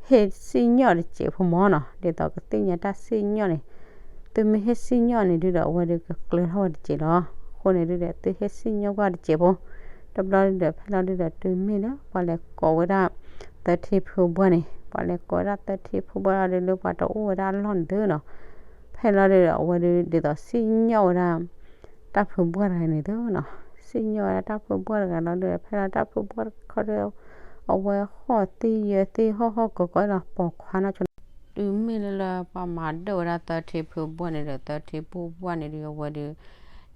ဟ့ၣ်စံၣ်ညီၣ်တစဲးဖိမၢ်နီၤ, ဒ်သိးကသ့ၣ်ညါတၢ်စံၣ်ညီၣ်န့ၣ် သုမ့ၢ်ဟ့ၣ်စံၣ်ညီၣ်န့ၣ်ဒုးဒီး အဝဲဒုးကကျၢၤထီၣ်ဝဲတစဲးလီၤ. အဃိန့ၣ်ဒုးဒီး သုဟ့ၣ်စံၣ်ညီၣ်ကွၢ်တစဲးဖိ တဘျီဒုးဒီး ဖဲလီၤဒုးဒီး တုၤမ့ၢ်လၢပှၤလဲၤကိးဝဲဒၣ် သၢထံဖုဘှၢ်န့ၣ် ပှၤလဲၤကိးဝဲဒၣ်သၢထံဖုဘှၢ်လီၤဒုး လၢပှၤတအိၣ်ဝဲဒၣ်အလီၢ်န့ၣ်သုနီၤ. ဖဲလီၤဒုးဒီး အဝဲဒုးဒ်သိးစံၣ်ညီၣ်ဝဲဒၣ် တၢ်ဖုဘှၢ်တဂၤန့ၣ်သုနီၤ, စံၣ်ညီၣ်ဝဲဒၣ်တၢ်ဖုဘှၢ်တဂၤလီၤဒုးဒီး ဖဲလီၤတၢ်ဖုဘှၢ်တခီဒီး အဝဲဟီၣ်သံယၢၤသံဟီၣ်ဟီၣ်ကီၤကီၤလီၤ ပိာ်ခွါနီၢ်ဆိနီၤ. တုၤမ့ၢ်လၢလၢပှၤမၤဒၢၣ်ဝဲဒၣ်သၢထံဖုဘှၢ်န့ၣ်ဒီး သၢထံဖုဘှၢ်န့ၣ်ဒုး အဝဲဒုး ဒ်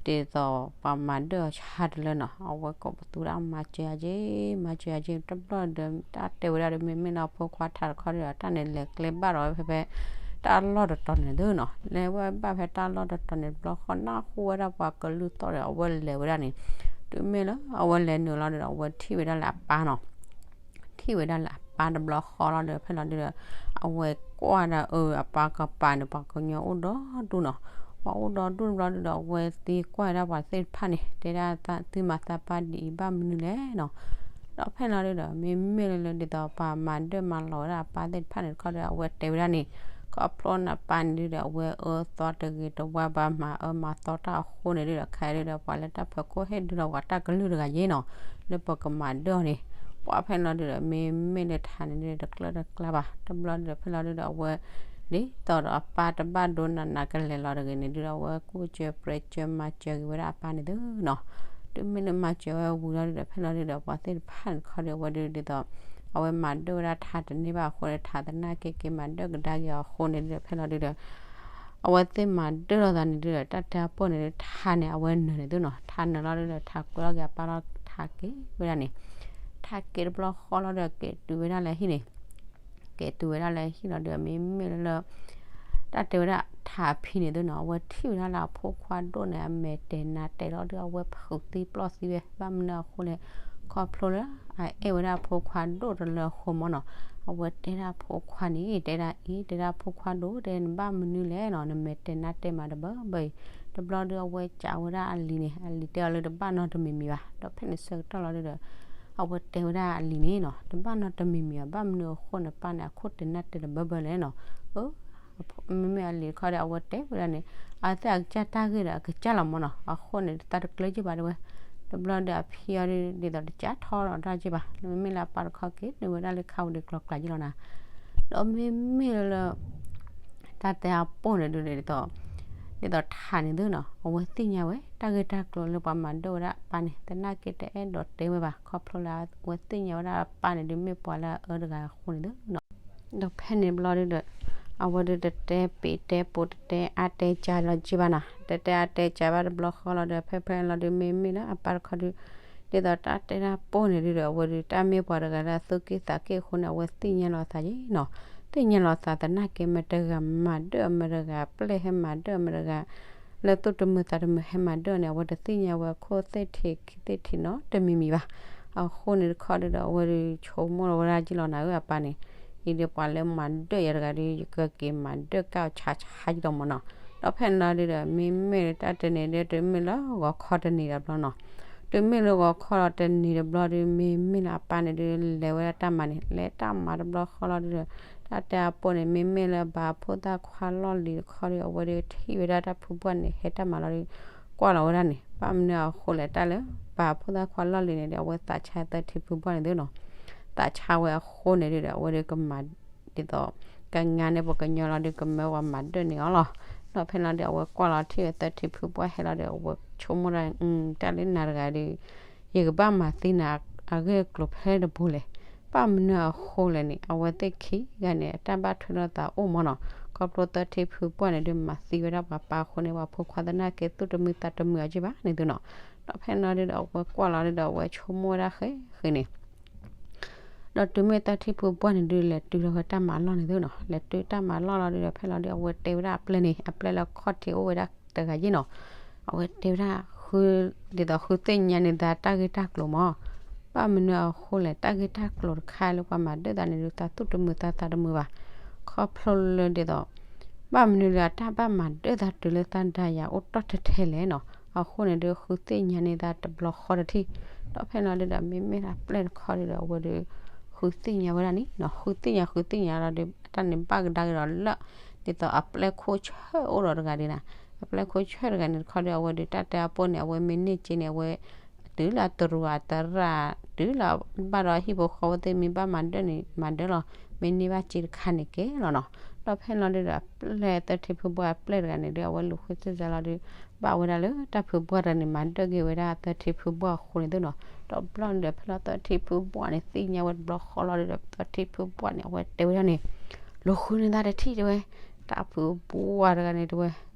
သိးပှၤမၤဒၢၣ်အီၤဆါတလၢနီၤ, အဝဲကိးပသူဒၣ် မၤစၢၤယၤက့ၤ မၤစၢၤယၤက့ၤ တဘျီဒီး တၢ်တဲဝဲဒၣ်ဒီး မ့မ့ၢ်လၢအဖိခွါထးတခီဒီး တၢ်န့ၣ်လဲၤကျဲဘၣ်ဒီးဝဲဖဲဖဲ တၢ်လီၢ်တတီၤန့ၣ်သုနီၤ, လဲၤဝဲဘၣ်ဖဲတၢ်လီၢ်တတီၤန့ၣ် တဘျီဃီနၢ်ဟူဝဲဒၣ်ပှၤကလုၢ်သီၣ်ဒီး အဝဲလဲၤဝဲဒၣ်န့ၣ် တုၤမ့ၢ်လၢအဝဲလဲၤနုာ်လီၤဒီး အဝဲထံၣ်ဝဲဒၣ်လၢအပၢ်နီၤ ထံၣ်ဝဲဒၣ်လၢအပၢ်တဘျီဃီလီၤဒီး ဖဲလီၤဒုးဒီး အဝဲကွၢ်ဒၣ်အၢ အပၢ်ကပၤန့ၣ် ပှၤကညီအိၣ်ဒီဒူၣ်နီၤ, ပှၤအိၣ်ဒီဒူၣ်တဘျီဒုးဒီး အဝဲသံကွၢ်ဝဲဒၣ်ပှၤသ့ၣ်တဖၣ်န့ၣ် တဲဒၣ်သုမၤသးပၢ်ဒ်အံၤဘၣ်မနုၤလဲၣ်နီၤ. ဒီးဖဲလီၤဒုးဒီး မ့မ့ၢ်လၢဒ်သိးပှၤမၤဒၢၣ်မၤလီၤဝဲဒၣ်အပၢ်သ့ၣ်တဖၣ်န့ၣ်တခီဒီး အဝဲတဲဝဲဒၣ်န့ၣ် ခီဖျိန့ၣ်အပၢ်န့ၣ်ဒုးဒီး အဝဲအၢသီတဂ့ၤတဝါဘၣ် မၤအၢမၤသီတၢ်အဃိန့ၣ်ဒုးဒီး ခါဒုးဒီး ပှၤလၢတၢ်ဖၢခိၣ်ဟ့ၣ်ဒုးလီၤပှၤတၢ်ကလုၢ်တဂၤယ့ၣ်နီၤ လၢပကမၤဒၢၣ်အီၤန့ၣ် ပှၤဖဲလီၤဒုးဒီး မ့မ့ၢ်လၢထးန့ၣ်ဒုး တကျၢၢ်တကျါဘၣ် တဘျီဒုးဒီး ဖဲလီၤဒုးဒီး အဝဲ ဒ်သိးဒီးအပၢ်တဘၣ်ဒိနးနးကလဲၤလီၤတဂ့ၤန့ၣ်ဒုးဒီး အဝဲကူၣ်စၢၤပြဲးစၢၤမၤစၢၤက့ၤဝဲဒၣ်အပၢ်န့ၣ်သုနီၤ. တုၤမ့ၢ်လၢမၤစၢၤဝဲဝံၤလီၤဒုးဒီး ဖဲလီၤဒုးဒီး ပှၤသ့ၣ်တဖၣ်န့ၣ်တခီဒီး အဝဲဒုးဒ်သိး အဝဲမၤဒၢၣ်ဝဲဒၣ်ထးတန့ၢ်ဘၣ်အဃိန့ၣ် ထးသနာ်က့က့ၤမၤဒၢၣ်ကဒါက့ၤအီၤအဃိန့ၣ်ဒုးဒီး ဖဲလီၤဒုးဒီး အဝဲသ့ၣ်မၤဒၢၣ်လိာ်သးန့ၣ်ဒုးဒီး တၢ်တဲအပိၢ်န့ၣ်ဒုး ထးန့ၣ် အဝဲနၢၤန့ၣ်သုနီၤ ထးနၢၤလီၤဒုးဒီး ထးကွဲးလီၤက့ၤအပၢ်လီၤ ထးက့ၤဝဲဒၣ်န့ၣ် ထးက့ၤတဘျီဃီလီၤဒီး က့ၤတုၤဝဲဒၣ်လၢဟံၣ်န့ၣ် က့ၤတုၤဝဲဒၣ်လၢဟံၣ်လီၤဒုးဒီး မ့မ့ၢ်လၢ တၢ်တဲဝဲဒၣ်ထးအဖံန့ၣ်သုနီၤ အဝဲထံၣ်ဝဲဒၣ်လၢအဖိခွါဒိၣ်န့ၣ် အမဲာ်တဲာ်နါတဲာ်လီၤဒုး အဝဲဖုးသံပျီၢ်သံဝဲ ဘၣ်မနုၤအဃိလဲၣ် ခီဖျိလၢ အအဲၣ်ဝဲဒၣ်အဖိခွါဒိၣ်တလၢအဃိမၢ်နီၤ အဝဲတဲဒၣ်အဖိခွါန့ၣ် တဲဒၣ်အံၤ တဲဒၣ်ဖိခွါဒိၣ် တဲနဘၣ်မနုၤလဲၣ်နီၤ နမဲာ်တဲာ်နါတဲာ်မးတဘၢဘၢအံၤ တဘျီဒုးအဝဲစံးဝဲဒၣ်အလံၤန့ၣ် အလံၤတဲအီၤလၢတဘၣ်နီတမံၤမံၤဘၣ် ဒီးဖဲန့ၣ်ဆၢကတီၢ်လီၤဒုးဒီး အဝဲတဲဝဲဒၣ်အလံၤန့ၣ်နီၤ တဘၣ်နီတမံၤမံၤဘၣ် ဘၣ်မနုၤအဃိန့ၣ် ပၢ်န့ၣ် အခိၣ်တဲာ်နါတဲာ်တဘၢဘၢလဲၣ်နီၤ အၢ မ့မ့ၢ်အလံၤတခီဒီး အဝဲတဲဝဲဒၣ်န့ၣ် အသ့ၣ်အကစၢ်တၢ်ဂ့ၢ်ဒီးအကစၢ်လီၤမၢ်နီၤ အဃိန့ၣ် တသးတကျၢၤက့ၤဘၣ်တဲဝဲ တဘျီဒီးအဖံအီၤဒ်သိးတကးထီၣ်ဒီးတၢ်က့ၤဘၣ် မ့မ့ၢ်လၢအပၢ်တခီက့ၤန့ၢ်ဝဲဒၣ်လၢခါဝံၤဒီးကျီၤကျါက့ၤလီၤနၤ ဒီးမ့မ့ၢ်လၢ တၢ်တဲအပိၢ်န့ၣ်ဒုးဒ်သိး ဒ်သိးထးန့ၣ်သုနီၤ အဝဲသ့ၣ်ညါဝဲ တၢ်ဂ့ၢ်တၢ်ကျိၤလၢပှၤမၤဒၢၣ်ဝဲဒၣ်အပၢ်န့ၣ် သနာ်က့တအဲၣ်ဒိးတဲဝဲဘၣ် ခီဖျိလၢအဝဲသ့ၣ်ညါဝဲဒၣ်အပၢ်န့ၣ်ဒုး မ့ၢ်ပှၤလၢအအၢတဂၤအဃိန့ၣ်သုနီၤ ဒီးဖဲန့ၣ်တဘျီဒုးဒီး အဝဲဒုးတတဲပ့ၤတဲပိာ် တတဲအါတဲကၢလီၤက့ၤဘၣ်နီၤ တတဲအါတဲကၢဘၣ်တဘျီဃီလီၤဒီး ဖဲဖဲလီၤဒုး မ့မ့ၢ်လၢအပၢ်တခီဒုး ဒ်သိးတၢ်တဲတၢ်ပိၢ်န့ၣ်ဒုးဒီး အဝဲဒုးတၢ်မ့ၢ်ပှၤတဂၤလၢအသူၣ်က့ၣ်သးက့ၣ်အဃိန့ၣ် အဝဲသ့ၣ်ညါလီၤသးယ့ၣ်နီၤ သ့ၣ်ညါလီၤသးသနာ်က့ မတဂၤမၤဒၢၣ် မတဂၤပျဲၢ်ဟဲမၤဒၢၣ် မတဂၤ လၢသူၣ်တမုာ်သးတမုာ်ဟဲမၤဒၢၣ်န့ၣ် အဝဲတသ့ၣ်ညါဝဲအခိၣ်သ့ၣ်ထံးခံသ့ၣ်ထံးနီတမံၤမံၤဘၣ်. အဃိန့ၣ်တခီဒုးဒီး အဝဲဒုးဆိကမိၣ်လီၤဝဲဒၣ်ယ့ၣ်လီၤနၤဧၢအပၢ်န့ၣ်, အံၤဒုးပှၤလၢမၤဒၢၣ်ယၤတဂၤဒုး ယကက့ၤမၤဒၢၣ်ကၣ်အီၤဆါဆါယ့ၣ်လီၤမၢ်နီၤ. ဒီးဖဲန့ၣ်လီၤဒုးဒီး မ့မ့ၢ်လၢတၢ်တနံၤဒုး တမ့ၢ်လၢဂီၤခီတနံၤဒီးဘျီနီၤ တုၤမ့ၢ်လၢဂီၤခီလီၤတနံၤတဘျီဒုး မ့မ့ၢ်လၢအပၢ်န့ၣ်ဒုး လဲၤဝဲဒၣ်တၢ်မၤန့ၣ် လဲၤတၢ်မၤတဘျီဃီလီၤဒုးဒီး တၢ်တဲအပိၢ်န့ၣ် မ့မ့ၢ်လၢဘၣ်ဖိသၣ်ခွါလီၢ်လံၤတခီဒုး အဝဲဒုးထံၣ်ဝဲဒၣ်တၢ်ဖုပှၢ်န့ၣ် ဟဲတၢ်မၤလီၤဒုး ကွၢ်လီၤဝဲဒၣ်န့ၣ် ဘၣ်မနုၤအဃိလဲၣ် တၢ်လၢ ဘၣ်ဖိသၣ်ခွါလီၢ်လံၤန့ၣ်ဒီး အဝဲသးဆါသၢထံဖုပှၢ်န့ၣ်သုနီၤ သးဆါဝဲအဃိန့ၣ်ဒုးဒီး အဝဲဒုးကမၤ ဒ်သိး ကငါန့ၣ် ပှၤကညီလီၤဒုး ကမၢပှၤမၤဒၢၣ်န့ၢ်အီၤလီၤ. ဒီးဖဲန့ၣ်လီၤဒုး အဝဲကွၢ်လီၤထံၣ်ဝဲသၢထံဖုပှၢ်ဟဲလီၤဒီး အဝဲဆိကမိၣ်ဒၣ် တၢ်လၢနၤတဂၤဒုး ယကဘၣ်မၤသံနၤအဂ့ၢ်အကျိၤဖဲတဘိလဲၣ်. ဘၣ်မနုၤအဃိလဲၣ်န့ၣ် အဝဲသ့ၣ်ခံဂၤန့ၣ် အတၢ်ဘၣ်ထွဲလိာ်သးအိၣ်မးနီၤ. ခီဖျိသၢထံဖုပှၢ်န့ၣ်ဒုး မၤသံဝဲဒၣ်ပှၤပၢ်အဃိန့ၣ် ပှၤဖိခွါသနာ်က့သူၣ်တမုာ်သးတမုာ်အီၤက့ဘၣ်န့ၣ်သုနီၤ. ဒီးဖဲန့ၣ်လီၤဒုးဒီး အဝဲကွၢ်လီၤဒုးဒီး အဝဲဆိကမိၣ်ဝဲဒၣ်ဃဲဃဲန့ၣ် ဒီးတုၤမ့ၢ်သၢထံဖုပှၢ်န့ၣ်ဒုး လဲၤတုၤထီၣ်ဝဲတၢ်မၤလီၢ်န့ၣ်သုနီၤ. လဲၤတုၤတၢ်မၤလီၢ်လီၤဒုးဒီး ဖဲလီၤဒုး အဝဲတဲဝဲဒၣ်အပျဲၢ်န့ၣ် အပျဲၢ်လၢခီၣ်ထံးအိၣ်ဝဲဒၣ်တဂၤယ့ၣ်နီၤ. အဝဲတဲဝဲဒၣ် ဃု ဒ်သိးဃုသ့ၣ်ညါန့ၢ်သးတၢ်ဂ့ၢ်တၢ်ကျိၤမး. ဘၣ်မနုၤအဃိလဲၣ် တၢ်ဂ့ၢ်တၢ်ကျိၤတခါလၢပှၤမၤဒၢၣ်သးန့ၣ်ဒုး သးသူၣ်တမုာ်သးသးတမုာ်ဘၣ်. ခီဖျိလၢဒ်သိး ဘၣ်မနုၤလၢအတၢ်ဘၣ်မၤဒၢၣ်သးတုၤလၢသးဒၤယၤအိၣ်တီၢ်ထဲထဲလဲၣ်နီၤ. အဃိန့ၣ်ဒုး ဃုသ့ၣ်ညါန့ၢ်သးတဘျီဃီတထံၣ်. ဒီးဖဲန့ၣ်လီၤဒုးဒီး မ့မ့ၢ်ဒၣ်ပျဲၢ်တခီဒုးဒီး အဝဲဒုး ဃုသ့ၣ်ညါဝဲဒၣ်န့ၣ်နီၤ. ဃုသ့ၣ်ညါ ဃုသ့ၣ်ညါလီၤဒုး တၢ်န့ၣ်ဘၣ်ကဒါက့ၤဒီးလၢ ဒ်သိးအပျဲၢ်ခိၣ်ဆၢၣ်အိၣ်ဒီးတဂၤဒ်နီၤ. အပျဲၢ်ခိၣ်ဆၢၣ်တဂၤန့ၣ်တခီဒုး အဝဲဒုးတၢ်တဲအပိၢ်န့ၣ် အဝဲမ့ၢ်န့ၢ်က့န့ၣ် အဝဲ တုၤလၢအတရူးအတရၣ် တုၤလၢဘၣ်ဒီးဟံၣ်ဖိဃီဖိသ့ၣ်မ့ၢ်ဘၣ်မၤဒၢၣ်န့ၣ် မၤဒၢၣ်လီၤ. မ့ၢ်န့ၢ်ဘၣ်က့တခါန့ၣ်ကဲလီၤနီၤ. ဒီးဖဲန့ၣ်လီၤဒုးဒီး အပျဲၢ်သၢထံဖုပှၢ်အပျဲၢ်တဂၤန့ၣ်ဒုး အဝဲလူၤဃုသ့ၣ်ညါလီၤဒုး ဘၣ်ဝဲဒၣ်လၢတၢ်ဖုပှၢ်တဂၤန့ၣ် မၤဒၢၣ်က့ၤဝဲဒၣ်သၢထံဖုပှၢ်အဃိန့ၣ်သုနီၤ. ဒီးဘျီန့ၣ်ဒီး ဖဲလီၤသၢထံဖုပှၢ်န့ၣ် သ့ၣ်ညါဝဲတဘျီဃီလီၤဒုးဒီး သၢထံဖုပှၢ်န့ၣ် အဝဲတဲဝဲဒၣ်န့ၣ် လူၤဃုန့ၢ်သးတထံၣ်တဲဝဲ တၢ်ဖုပှၢ်တဂၤန့ၣ်တဲဝဲ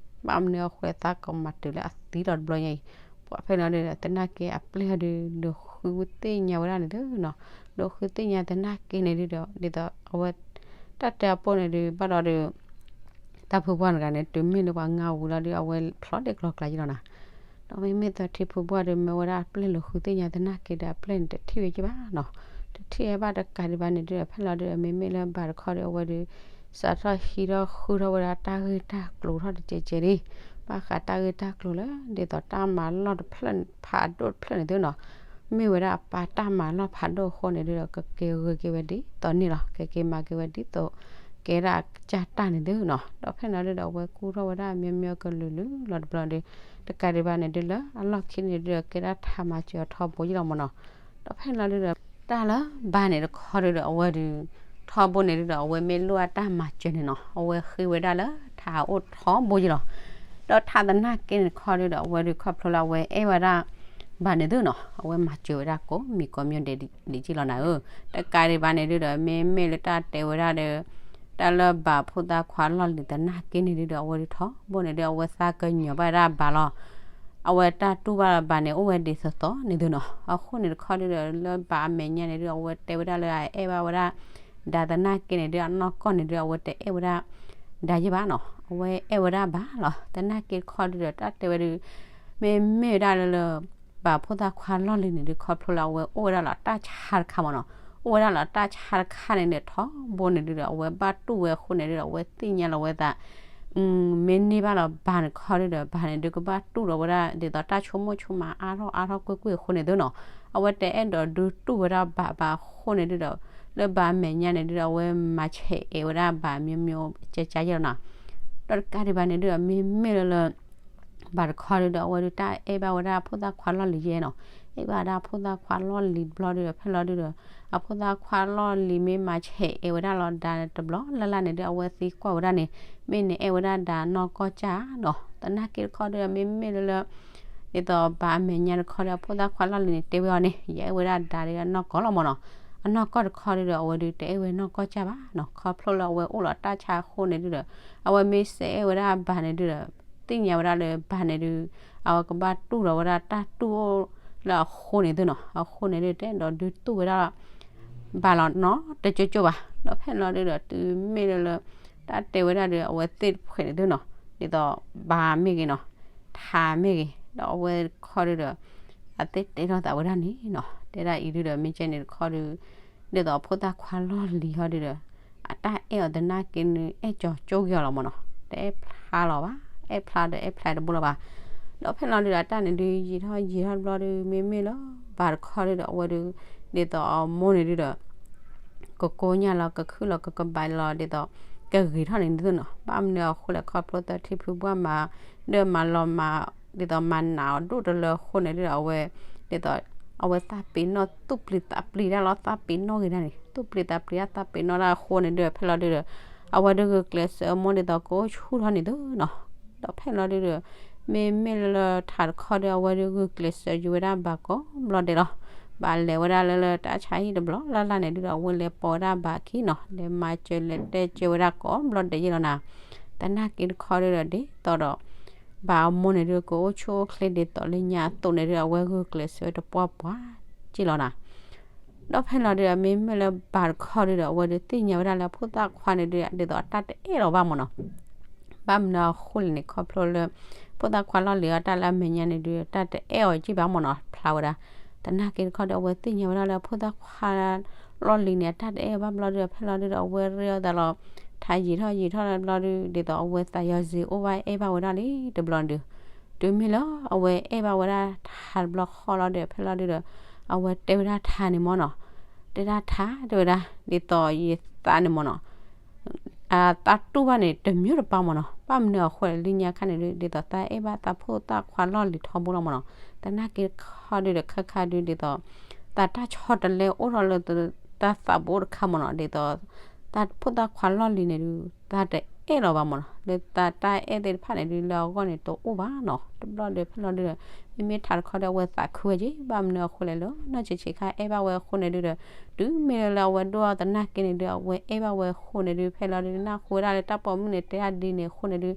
ဘၣ်မနုၤအဃိသးကမၤတုၤလၢအသံလီၤတဘျီညါအံၤ. ပှၤဖဲန့ၣ်လီၤဒုးဒီး သနာ်က့အပျဲၢ်ဒုး လူၤဃုသ့ၣ်ညါဝဲဒၣ်န့ၣ်သုနီၤ. လူၤဃုသ့ၣ်ညါသနာ်က့န့ၣ်ဒုးဒီး ဒ်သိးအဝဲ တၢ်တဲအပိၢ်န့ၣ်ဒုး ဘၣ်ဒီးဒုး တၢ်ဖုပှၢ်တဂၤန့ၣ် တုၤမ့ၢ်လၢပှၤငါဝံၤလီၤဒုး အဝဲဖျီၣ်ဒ့ၣ်ကျီၤကျါယ့ၣ်လီၤနီၤ. ဒီးမ့မ့ၢ်သၢထံဖုပှၢ်ဒုး မ့ၢ်ဝဲဒၣ်အပျဲၢ်လူၤဃုသ့ၣ်ညါသနာ်က့ဒီး အပျဲၢ်န့ၣ်တထံၣ်ဝဲက့ဘၣ်နီၤ. တထံၣ်ဝဲဘၣ်တကးဒံးဘၣ်န့ၣ်ဒုး ဖဲလီၤဒုး မ့မ့ၢ်လၢဘၣ်တခီဒုး အဝဲဒုး စးထီၣ်ဟံးထီၣ်ဃုထီၣ်ဝဲဒၣ်တၢ်ဂ့ၢ်တၢ်ကျိၤထီၣ်တကဲးကဲးလံ. ဘၣ်ဃးတၢ်ဂ့ၢ်တၢ်ကျိၤလၢ ဒ်သိးတၢ်မၤလီၢ်တဖျၢၣ်ဖးဒိၣ်တဖျၢၣ်န့ၣ်သုနီၤ. မ့ၢ်ဝဲဒၣ်အပၢ်တၢ်မၤလီၢ်ဖးဒိၣ်အဃိန့ၣ်ဒုးဒီး ကက့ၤဂ့ၤက့ၤဝဲဒ်သိးန့ၣ်လီၤ. ကက့ၤမၤက့ၤဝဲဒ်သိး ကဲဒၣ်ကစၢ်တၢ်န့ၣ်သုနီၤ. ဒီးဖဲန့ၣ်လီၤဒုးဒီး အဝဲကူၣ်ထီၣ်ဝဲဒၣ်မ့မ့ၢ်ကလုာ်လုာ်လီၤတဘျီဒုး တကးဒံးဘၣ်န့ၣ်ဒုး လၢအလီၢ်ခံန့ၣ်ဒုးဒီး ကဲဒၣ်ထးမၤစၢၤအီၤထီဘိယ့ၣ်လီၤမးနီၤ. ဒီးဖဲန့ၣ်လီၤဒုးဒီး တၢ်လၢဘၣ်န့ၣ်တခီဒုးဒီး အဝဲဒုး ထီဘိန့ၣ်ဒုးဒီး အဝဲမ့ၢ်လိၣ်အတၢ်မၤစၢၤန့ၣ်နီၤ အဝဲဃ့ဝဲဒၣ်လၢထးအိၣ်ထီဘိယ့ၣ်လီၤ. ဒီးထးသနာ်က့န့ၣ်တခီဒုးဒီး အဝဲဒုးခီဖျိလၢအဝဲအဲၣ်ဝဲဒၣ်ဘၣ်န့ၣ်သုနီၤ အဝဲမၤစၢၤဝဲဒၣ်ကိးမံၤကိးမံၤဒဲးဒ်ယ့ၣ်လီၤနၤဧၢ. တကးဒံးဘၣ်န့ၣ်ဒုးဒီး မ့မ့ၢ်လၢတၢ်တဲဝဲဒၣ်ဒီး တၢ်လၢဘၣ်ဖိသၣ်ခွါလီၢ်လံၤသနာ်က့န့ၣ်ဒုးဒီး အဝဲဒုးထီဘိန့ၣ်ဒုး အဝဲသးကညီၤဘၣ်ဒၣ်ဘၣ်လီၤ. အဝဲတၢ်တူၢ်ဘၣ်လၢဘၣ်န့ၣ် အိၣ်ဝဲဒ်သိးသိးန့ၣ်သုနီၤ. အဃိန့ၣ်တခီဒုးဒီး လၢဘၣ်အမဲာ်ညါန့ၣ်ဒုး အဝဲတဲဝဲဒၣ်လၢအအဲၣ်ဘၣ်ဝဲဒၣ် ဒါသနာ်က့န့ၣ်ဒုး အနီၢ်ကီၢ်န့ၣ်ဒုး အဝဲတအဲၣ်ဝဲဒၣ် ဒါယ့ၣ်ဘၣ်နီၤ အဝဲအဲၣ်ဝဲဒၣ်ဘၣ်လီၤ. သနာ်က့တခီဒုးဒီး တၢ်တဲဝဲဒုး မ့မ့ၢ်ဝဲဒၣ်လၢလၢ ဘၣ်ဖိသၣ်ခွါလီၢ်လံၤန့ၣ်ဒုး ခီဖျိလၢအဝဲအိၣ်ဝဲဒၣ်လီၤတၢ်ဆါတခါမးနီၤ. အိၣ်ဝဲဒၣ်လီၤတၢ်ဆါတခါန့ၣ်ဒီး ထီဘိန့ၣ်ဒုးဒီး အဝဲဘၣ်တူၢ်ဝဲအဃိန့ၣ်ဒုးဒီး အဝဲသ့ၣ်ညါလီၤဝဲသး မ့ၢ်န့ၢ်ဘၣ်လီၤဘၣ်န့ၣ်တခီဒုးဒီး ဘၣ်န့ၣ်ဒုးကဘၣ်တူၢ်လီၤဝဲဒၣ် ဒ်သိးတၢ်ဆိကမိၣ်ဆိကမးအါထီၣ်အါထီၣ်ကွ့ၢ်ကွ့ၢ်အဃိန့ၣ်သုနီၤ. အဝဲတအဲၣ်ဒိးဒုးတူၢ်ဝဲဒၣ်ဘၣ်ဘၣ်အဃိန့ၣ်ဒုးဒီး လၢဘၣ်အမဲာ်ညါန့ၣ်ဒုးဒီး အဝဲမၤဆဲးအဲၣ်ဝဲဒၣ်ဘၣ်မ့ၢ်မ့ၢ်ကကယဲၢ်လီၤနီၤ. ဒီးတကးဒံးဘၣ်န့ၣ်ဒုးဒီး မ့မ့ၢ်လၢလၢ ဘၣ်တခီဒုးဒီး အဝဲဒုးတၢ်အဲၣ်ဘၣ်ဝဲဒၣ်အဖိသၣ်ခွါလီၢ်လံၤယဲနီၤ. အဲၣ်ဘၣ်ဝဲဒၣ်အဖိသၣ်ခွါလီၢ်လံၤဘျီဒုးဒီး ဖဲလီၤဒုးဒီး အဖိသၣ်ခွါလီၢ်လံၤမ့ၢ်မၤဆဲးအဲၣ်ဝဲဒၣ်လီၤဒါတဘျီလၢ်လၢ်န့ၣ်ဒုး အဝဲသံကွၢ်ဝဲဒၣ်န့ၣ် မ့ၢ်နအဲၣ်ဝဲဒၣ်ဒါနီၢ်ကီၢ်ကၢ်နီၤ. သနာ်က့တခီဒုးဒီး မ့မ့ၢ်လၢလၢ ဒ်သိးဘၣ်အမဲာ်ညါတခီဒီး အဖိသၣ်ခွါလီၢ်လံၤန့ၣ် တဲဝဲအီၤန့ၣ် ယအဲၣ်ဝဲဒၣ်ဒါဒီးအနီၢ်ကီၢ်လီၤမးနီၤ. အနီၢ်ကီၢ်တခီဒုးဒီး အဝဲဒုးတအဲၣ်ဝဲနီၢ်ကီၢ်ကၢ်ဘၣ်နီၤ. ခီဖျိလၢအဝဲအိၣ်လီၤတၢ်ဆါအဃိန့ၣ်ဒုးဒီး အဝဲမ့ၢ်စဲအဲၣ်ဝဲဒၣ်ဘၣ်န့ၣ်ဒုးဒီး သ့ၣ်ညါဝဲဒၣ်လၢဘၣ်န့ၣ်ဒုး အဝဲကဘၣ်တူၢ်လီၤဝဲဒၣ်တၢ်တူၢ်အိၣ်လၢအဃိန့ၣ်သုနီၤ. အဃိန့ၣ်ဒုး တအဲၣ်ဒိးဒုးတူၢ်ဝဲဒၣ် ဘၣ်လီၤနီၤ တကၠိကၠိဘၣ်. ဒီးဖဲန့ၣ်လီၤဒုးဒီး တုၤမ့ၢ်လၢလၢ တၢ်တဲဝဲဒၣ်ဒီး အဝဲသ့ၣ်တဖှဲးန့ၣ်သုနီၤ ဒ်သိးဘၣ်မ့ၢ်ဂ့ၤနီၤ ထးမ့ၢ်ဂ့ၤ ဒီးအဝဲတခီဒုးဒီး အသ့ၣ်တဲထီၣ်သးဝဲဒၣ်န့ၣ်နီၤ တဲဒၣ်အံၤဒုးဒီး မ့ၢ်ကဲန့ၣ်တခီဒုး ဒ်သိးအဖိသၣ်ခွါလီၢ်လံၤဟီဒုးဒီး အတၢ်အဲၣ်အီၤသနာ်က့န့ၣ် အဲၣ်ကၠီၤကၠိက့ၤအီၤလီၤမးနီၤ တအဲၣ်ဖျါလီၤဘၣ် အဲၣ်ဖျါဒီးအဲၣ်ဖျါတဘိလီၤဘၣ်. ဒီးဖဲန့ၣ်လီၤဒုးဒီး အတၢ်န့ၣ်ဒုးယံာ်ထီၣ်ယံာ်ထီၣ်တဘျီဒုး မ့မ့ၢ်လၢ ဘၣ်တခီဒုးဒီး အဝဲဒုး ဒ်သိးအမိၢ်န့ၣ်ဒုးဒီး ကကိညၢ်လီၤ ကခုၣ်လီၤ ကကဘၣ်လီၤ ဒ်သိး ကဂ့ၤထီၣ်န့ၣ်သုနီၤ. ဘၣ်မနုၤအဃိလဲၣ် ခီဖျိသၢထံဖုပှၢ်မၤ ဒၢးမၤလီၤမၤ ဒ်သိးမၤနးအီၤဒိၣ်တလၢအဃိန့ၣ်ဒုးဒီး အဝဲ ဒ်သိး အဝဲသးပ့ၤနီၣ်သူၣ်ပျံၤသးပျံၤတၢ်လီၤ သးပ့ၤနီၣ်ဂ့ၤဒၣ်န့ၣ် သူၣ်ပျံၤသးပျံၤတၢ်သးပ့ၤနီၣ်တၢ်အဃိန့ၣ်ဒုးဒီး ဖဲလီၤဒုးဒီး အဝဲဒုးဂုာ်ကျဲးစၢးအမိၢ်ဒ်သိးကအိၣ်ဆူၣ်ထီၣ်န့ၣ်သုနီၤ. ဒီးဖဲလီၤဒုးဒီး မ့မ့ၢ်လၢလၢထးတခီဒီး အဝဲဒုးဂုာ်ကျဲးစၢးယိၤဝဲဒၣ်ဘၣ်ကိးဘျီဒဲးလီၤ. ဘၣ်လဲၤဝဲဒၣ်လၢလၢတၢ်ဆါဟံၣ်တဘျီလၢ်လၢ်န့ၣ်ဒုဒီး အဝဲလဲၤပိာ်ဝဲဒၣ်ဘၣ်ခံနီၤ, လဲၤမၤစၢၤလဲၤတဲစၢၤဝဲဒၣ်ကိးဘျီဒဲးယဲၢ်လီၤနၤ. သနာ်က့တခီဒုဒီး ဒ်သိးဒီး ဘၣ်အမိၢ်န့ၣ်ဒု ကအိၣ်ဆူၣ်အိၣ်ချ့ဒ်သိးလၢညါအသိးန့ၣ်ဒု အဝဲဂုာ်ကျဲးစၢးဝဲတပှၢ်ပှၢ်က့လီၤနၤ. ဒီးဖဲလီၤဒုဒီး မ့မ့ၢ်လၢဘၣ်တခီဒုဒီး အဝဲဒုးသ့ၣ်ညါဝဲဒၣ်လၢအဖိသၣ်ခွါန့ၣ်ဒု ဒ်သိးအတၢ်တအဲၣ်လီၤဘၣ်မ့ၢ်နီၤ. ဘၣ်မနုၤအဃိလဲၣ်န့ၣ် ခီဖျိလၢ ဖိသၣ်ခွါလီၢ်လံၤအတၢ်လၢအမဲာ်ညါန့ၣ်ဒု တၢ်တအဲၣ်အီၤက့ဘၣ်မ့ၢ်နီၤ, ဖျါဝဲဒၣ်. သနာ်က့တခီဒီး အဝဲသ့ၣ်ညါဝဲဒၣ်လၢဖိသၣ်ခွါလီၢ်လံၤန့ၣ် အတၢ်တအဲၣ်ဘၣ်ဘျီဒု ဖဲလီၤဒုဒီး အဝဲရ့အီၤသးလီၤ, ထါယံာ်ထီၣ်ယံာ်ထီၣ်ဘျီဒု ဒ်သိးအဝဲသးယီၤစ့အိၣ်ဘၣ်အဲၣ်ဘၣ်ဝဲဒၣ်လံ တဘျီဒု တုၤမ့ၢ်လၢအဝဲအဲၣ်ဘၣ်ဝဲဒၣ်ထါတဘျီဃီလီၤဒီး ဖဲလီၤဒုဒီး အဝဲတဲဝဲဒၣ်ထါန့ၣ်မ့ၢ်နီၤ, တဲဒၣ်ထါ တဲဝဲဒၣ် ဒ်သိးယသးန့ၣ်မ့ၢ်နီၤ, အသးတူၢ်ဘၣ်န့ၣ် တမျိုးတပါမ့ၢ်နီၤ. ဘၣ်မနုၤအဃိလဲၣ် လၢညါခါန့ၣ်ဒု ဒ်သိးသးအဲၣ်ဘၣ်သးဖိသၣ်ခွါလီၢ်လံၤထီဘိလီၤမ့ၢ်နီၤ. သနာ်က့တခီဒုဒီး ခါခါဒုဒ်သိး သးတၢ်ဆီတလဲအိၣ်ထီၣ်လၢတၢ်သးဘိတခါမ့ၢ်နီၤ, ဒ်သိး သးဖိသၣ်ခွါလီၢ်လံၤန့ၣ်ဒု သးတအဲၣ်လီၤဘၣ်မ့ၢ်နီၤ, လၢသးတၢ်အဲၣ်သ့ၣ်တဖၣ်န့ၣ်ဒု လၢအဂီၢ်န့ၣ်တအိၣ်ဘၣ်နီၤ. တဘျီဒုးဖဲလီၤဒုဒီး မ့မ့ၢ်ထးတခီဒီး အဝဲသးခုဝဲက့ၤ ဘၣ်မနုၤအဃိလဲၣ်လၢ နီၢ်ဆံးဆံးခါအဲၣ်ဘၣ်ဝဲအဃိန့ၣ်ဒုဒီး တုၤမ့ၢ်လၢလၢအဝဲဒိၣ်အသနာ်က့န့ၣ်ဒု အဝဲအဲၣ်ဘၣ်ဝဲအဃိန့ၣ်ဒု ဖဲလီၤဒု နၢ်ဟူဝဲဒၣ်လၢတၢ်ပိာ်မုၣ်န့ၣ် တဲဒၣ်ဒ်န့ၣ်အဃိန့ၣ်ဒု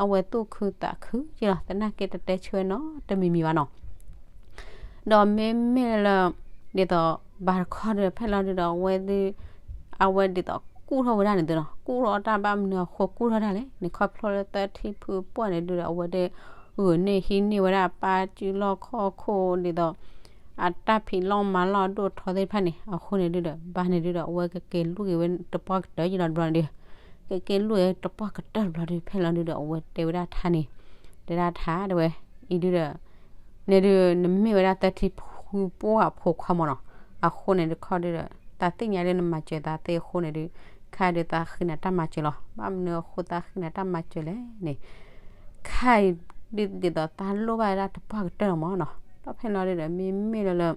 အဝဲသူၣ်ခုသးခုက့ၤလီၤ. သနာ်က့တတဲဆၢဝဲနီတမံၤမံၤဘၣ်နီၤ. ဒီးမ့မ့ၢ်လၢ ဒ်သိး ဘၣ်တခီဒီး ဖဲလီၤဒုဒီး အဝဲဒု အဝဲဒ်သိးကူၣ်ထီၣ်ဝဲဒၣ်န့ၣ်သုနီၤ, ကူၣ်ထီၣ်တၢ်ဘၣ်မနုၤအဃိကူၣ်ထီၣ်ဒၣ်လဲၣ်န့ၣ် ခီဖျိလၢသထ့ဖုပှၢ်န့ၣ်ဒုဒီး အဝဲဒၣ် ဂုာ်န့ၢ်ဟံးန့ၢ်ဝဲဒၣ်အပၢ်စုလီၢ်ခီၣ်ခိၣ်ဒ်သိး အတၢ်ဖံးလီၢ်မၤလီၢ်အဒိၣ်ထီသ့ၣ်တဖၣ်န့ၣ် အဃိန့ၣ်ဒုဒီး ဘၣ်န့ၣ်ဒုဒီး အဝဲကက့ၤလူၢ်က့ၤဝဲတပှၢ်ကတၢၢ်ယလီၤတဘျီန့ၣ်ဒု ကက့ၤလူၢ်က့ၤတပှၢ်ကတၢၢ်တဘျီဒု ဖဲလီၤဒုဒီး အဝဲတဲဝဲဒၣ်ထါန့ၣ် တဲဒၣ်ထါတဲဝဲ အံၤဒုဒီး န့ၣ်ဒု နမ့ၢ်ဝဲဒၣ်သထ့ဖုပှၢ်အဖိခွါမ့ၢ်နီၤ, အဃိန့ၣ်တခီဒုဒီး သးသ့ၣ်ညါလၢနမၤစၢၤသးသ့အဃိန့ၣ်ဒု ခါဒုးသးဃ့နၤတၢ်မၤစၢၤလီၤ. ဘၣ်မနုၤအဃိသးဃ့နၤတၢ်မၤစၢၤလဲၣ်န့ၣ် ခါအံၤ ဒ်သိးသးလိၣ်ဘၣ်ဝဲဒၣ်တပှၢ်ကတၢၢ်လီၤမ့ၢ်နီၤ. ဒီးဖဲလီၤဒုဒီး မ့မ့ၢ်လၢလၢ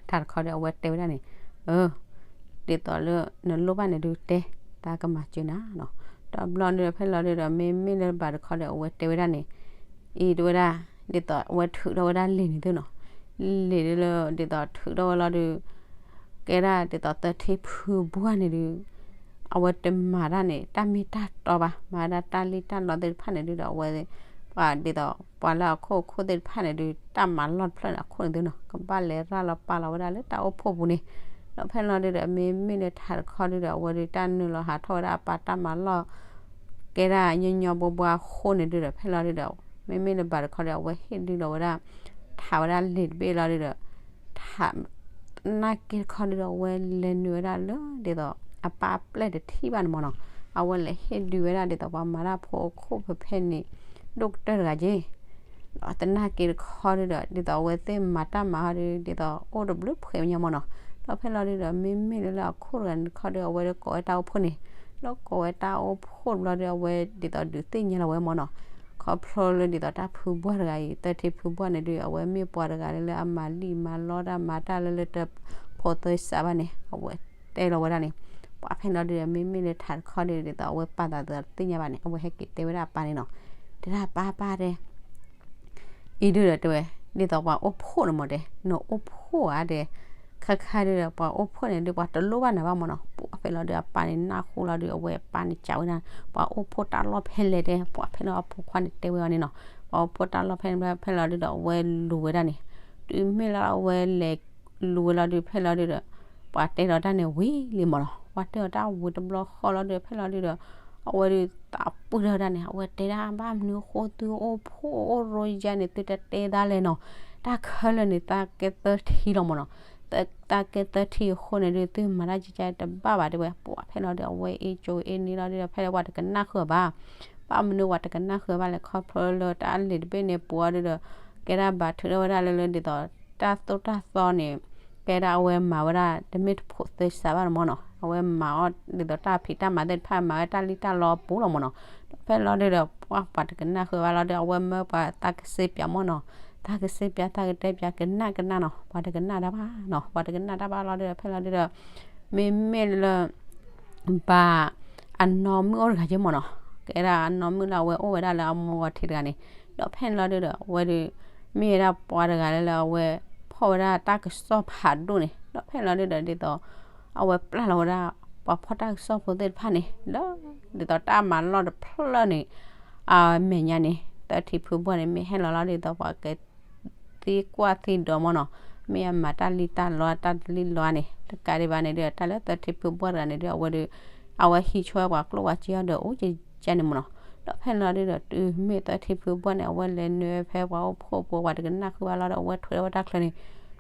ထးတခီဒီး အဝဲတဲဝဲဒၣ်န့ၣ် အၢ ဒ်သိးလၢနလိၣ်ဘၣ်န့ၣ်ဒု တဲ သးကမၤစၢၤနၤနီၤ. ဒီးဘျီဒုဒီး ဖဲလီၤဒုဒီး မ့မ့ၢ်လၢဘၣ်တခီဒီး အဝဲတဲဝဲဒၣ်န့ၣ် အံၤတဲဝဲဒၣ် ဒ်သိးအဝဲထုးထီၣ်ဝဲဒၣ်လံာ်န့ၣ်သုနီၤ, လံာ်ဒုလၢ ဒ်သိးထုးထီၣ်ဝဲလီၤဒု ကဲဒၣ်ဒ်သိးသထ့ဖုပှၢ်န့ၣ်ဒု အဝဲတမၤတၢ်န့ၣ် တၢ်မ့ၢ်တၢ်တီဘၣ်, မၤဒၣ်တၢ်လံၣ်တၢ်လီသ့ၣ်တဖၣ်န့ၣ်ဒုဒီး အဝဲ ပှၤဒ်သိး ပှၤလၢအခိၣ်အခိၣ်သ့ၣ်တဖၣ်န့ၣ်ဒု တၢ်မၤလီၢ်တဖျၢၣ်န့ၣ် အခိၣ်န့ၣ်သုနီၤ ကဘၣ်လဲၤရၤလီၤပာ်လီၤဝဲဒၣ်လၢတၢ်အိၣ်ဖှိၣ်ပူၤန့ၣ်. ဒီးဖဲလီၤဒုဒီး မ့မ့ၢ်လၢထးတခီဒုဒီး အဝဲဒုတၢ်နုာ်လီၤဟးထီၣ်ဝဲဒၣ်အပၢ်တၢ်မၤလီၢ် ကဲဒၣ်ညီညီဘှီဘှီအဃိန့ၣ်ဒုဒီး ဖဲလီၤဒုဒီး မ့မ့ၢ်လၢဘၣ်တခီဒီး အဝဲဟ့ၣ်ဒုလီၤဝဲဒၣ် ထးဝဲဒၣ်လံာ်တဘ့ၣ်လီၤဒုဒီး ထး နာ်က့တခီဒုဒီး အဝဲလဲၤနုာ်ဝဲဒၣ်လၢ ဒ်သိး အပၢ်အပျဲၢ်တထံၣ်ဘၣ်န့ၣ်မ့ၢ်နီၤ, အဝဲလဲၤဟ့ၣ်ဒုဝဲဒၣ်ဒ်သိး ပှၤမၤတၢ်ဖိအခိၣ်ဖဲဖဲန့ၣ် ဒိၣ်ကတၢၢ်တဂၤက့ ဒီးသနာ်က့တခီဒုဒီး ဒ်သိးအဝဲသ့ၣ်မၤတၢ်မၤဟီဒု ဒ်သိးအိၣ်တဘျုးဖှဲးညါမ့ၢ်နီၤ. ဒီးဖဲလီၤဒုဒီး မ့မ့ၢ်လၢလၢအခိၣ်တဂၤန့ၣ်တခီဒီး အဝဲဒုးကိးဝဲတၢ်အိၣ်ဖှိၣ်န့ၣ်, လၢကိးဝဲတၢ်အိၣ်ဖှိၣ်တဘျီဒီး အဝဲဒ်သိးဒုးသ့ၣ်ညါလီၤဝဲမ့ၢ်နီၤ. ခီဖျိလၢဒ်သိးတၢ်ဖုဘှၢ်တဂၤအံၤ သထ့ဖုဘှၢ်န့ၣ်ဒု အဝဲမ့ၢ်ပှၤတဂၤလၢလၢအမၤလံာ်မၤလီတၢ်မၤတၢ်လၢလၢတဖိးသၢစးဘၣ်န့ၣ် အဝဲတဲလီၤဝဲဒၣ်န့ၣ်, ပှၤဖဲလီၤဒုဒီး မ့မ့ၢ်လၢထးတခီဒု ဒ်သိးအဝဲပာ်သးသးတသ့ၣ်ညါဘၣ်န့ၣ် အဝဲဟဲက့ၤတဲဝဲဒၣ်အပၢ်န့ၣ်နီၤ, တဲဒၣ်ပၢ်ပၢ်တဲ အံၤဒုဒီးတဲဝဲ, ဒ်သိးပှၤအိၣ်ဖှိၣ်န့ၣ်မ့ၢ်တဲ နအိၣ်ဖှိၣ်ဧါတဲ, ခါခါဒုဒီး ပှၤအိၣ်ဖှိၣ်န့ၣ်ဒု ပှၤတလိၣ်ဘၣ်နၤဘၣ်မ့ၢ်နီၤ. ပှၤဖဲလီၤဒု အပၢ်န့ၣ်နၢ်ဟူလီၤဒု အဝဲအပၢ်န့ၣ်စံးဝဲဒၣ်, ပှၤအိၣ်ဖှိၣ်တၢ်လီၢ်ဖဲလဲၣ်တဲ, ပှၤဖဲလီၤအဖိခွါန့ၣ်တဲဝဲအီၤန့ၣ်နီၤ, ပှၤအိၣ်ဖှိၣ်တၢ်လီၢ်ဖဲလဲၣ် ဖဲလီၤဒုဒီး အဝဲလူၤဝဲဒၣ်န့ၣ်, တုၤမ့ၢ်လၢအဝဲလဲၤလူၤဝဲလီၤဒု ဖဲလီၤဒုဒီး ပှၤတဲဒီးတၢ်န့ၣ်ဝံၤလံမ့ၢ်နီၤ. ပှၤတဲဒီးတၢ်ဝံၤတဘျီဃီလီၤဒု ဖဲလီၤဒုဒီး အဝဲဒုးသးပှၢ်ထီၣ်ဝဲဒၣ်န့ၣ် အဝဲတဲဒၣ် ဘၣ်မနုၤဃိသုအိၣ်ဖှိၣ်အိၣ်ရိယါန့ၣ် သုတတဲသးလဲၣ်နီၤ, တၢ်ခဲလၢာ်န့ၣ် သးကဲသၢထံလီၤမ့ၢ်နီၤ, သးကဲသၢထံအဃိန့ၣ်ဒု သုမၤတၢ်ကကတဘၣ်ဘၣ်တဲဝဲ. ပှၤဖဲလီၤဒု အဝဲအ့ၣ်ကၠိအ့ၣ်န့ၣ်လီၤဒုဒီး ဖဲလၢပှၤတကနၣ်ဃုာ်ဘၣ်, ဘၣ်မနုၤပှၤတကနၣ်ဃုာ်ဘၣ်လဲၣ် ခီဖျိလၢတၢ်လံာ်တဘ့ၣ်န့ၣ် ပှၤဒုဒီး ကဲဒၣ်ဘၣ်ထုးထီၣ်ဝဲဒၣ်လၢလၢဒ်သိး တၢ်သိၣ်တၢ်သီန့ၣ် ကဲဒၣ်အဝဲမၤဝဲဒၣ် တမ့ၢ်တဖိးသၢစးဘၣ်န့ၣ်မ့ၢ်နီၤ, အဝဲမၤအီၣ်ဒ်သိးတၢ်ဖံးတၢ်မၤသ့ၣ်တဖၣ် မၤဝဲတၢ်လံၣ်တၢ်လီအပူၤလီၤမ့ၢ်နီၤ. ဒီးဖဲလီၤဒုဒီး ပှၤပှၤတကနၣ်ဃုာ်ဘၣ်လီၤဒု အဝဲမၢပှၤသးကစ့ပၠးမ့ၢ်နီၤ, သးကစ့ပၠး သးကတဲပၠး ကနၣ်ကနၣ်နီၤ, ပှၤတကနၣ်တၢ်ဘၣ်နီၤ, ပှၤတကနၣ်တၢ်ဘၣ်လီၤဒုဒီး ဖဲလီၤဒုဒီး မ့မ့ၢ်လၢ ဘၣ်အနီၢ်မုၣ်အိၣ်တဂၤက့မ့ၢ်နီၤ, ကဲဒၣ်အနီၢ်မုၣ်လၢအဝဲအိၣ်ဝဲဒၣ်လၢအမိၢ်ဂီၤထံးတဂၤန့ၣ်, ဒီးဖဲန့ၣ်လီၤဒုဒီး အဝဲဒုး မ့ၢ်ဝဲဒၣ်ပှၤတဂၤလၢလၢအဝဲ ဖီၣ်ဝဲဒၣ်တၢ်ကစီၣ်ဖးဒိၣ်န့ၣ် ဒီးဖဲန့ၣ်လီၤဒုဒီး ဒ်သိး အဝဲပျၢ်လီၤဝဲဒၣ် ပှၤဖီၣ်တၢ်ကစီၣ်ဖိသ့ၣ်တဖၣ်န့ၣ် လၢ ဒ်သိးတၢ်မၤလီၢ်တဖျၢၣ်န့ၣ် အမဲာ်ညါန့ၣ် သၢထံဖုဘီၣ်န့ၣ် မ့ၢ်ဟဲလီၤလီၤဒ်သိးပှၤက သံကွၢ်သံဒိးမၢ်နီၤ, မ့ၢ်အမၤတၢ်လံတၢ်လီတၢ်တလံလီန့ၣ် တကးဒံးဘၣ်န့ၣ်ဒီး တၢ်လၢသၢထံဖုဘီၣ်တဂၤန့ၣ်ဒီး အဝဲဒီး အဝဲဟံးဆိဝဲပှၤကျိၣ်ပှၤစ့အီၤဒီးအိၣ်ကကန့ၣ်မၢ်နီၤ, ဒီးဖဲန့ၣ်လီၤဒုဒီး တုၤမ့ၢ်သၢထံဖုဘီၣ်န့ၣ် အဝဲလဲၤနုာ်ဖဲပှၤအိၣ်ဖှိၣ်ဖိ ပှၤတကနၣ်ဃုာ်ဘၣ်လီၤဒီး အဝဲထွဲဝဲတၢ်ချၢန့ၣ်,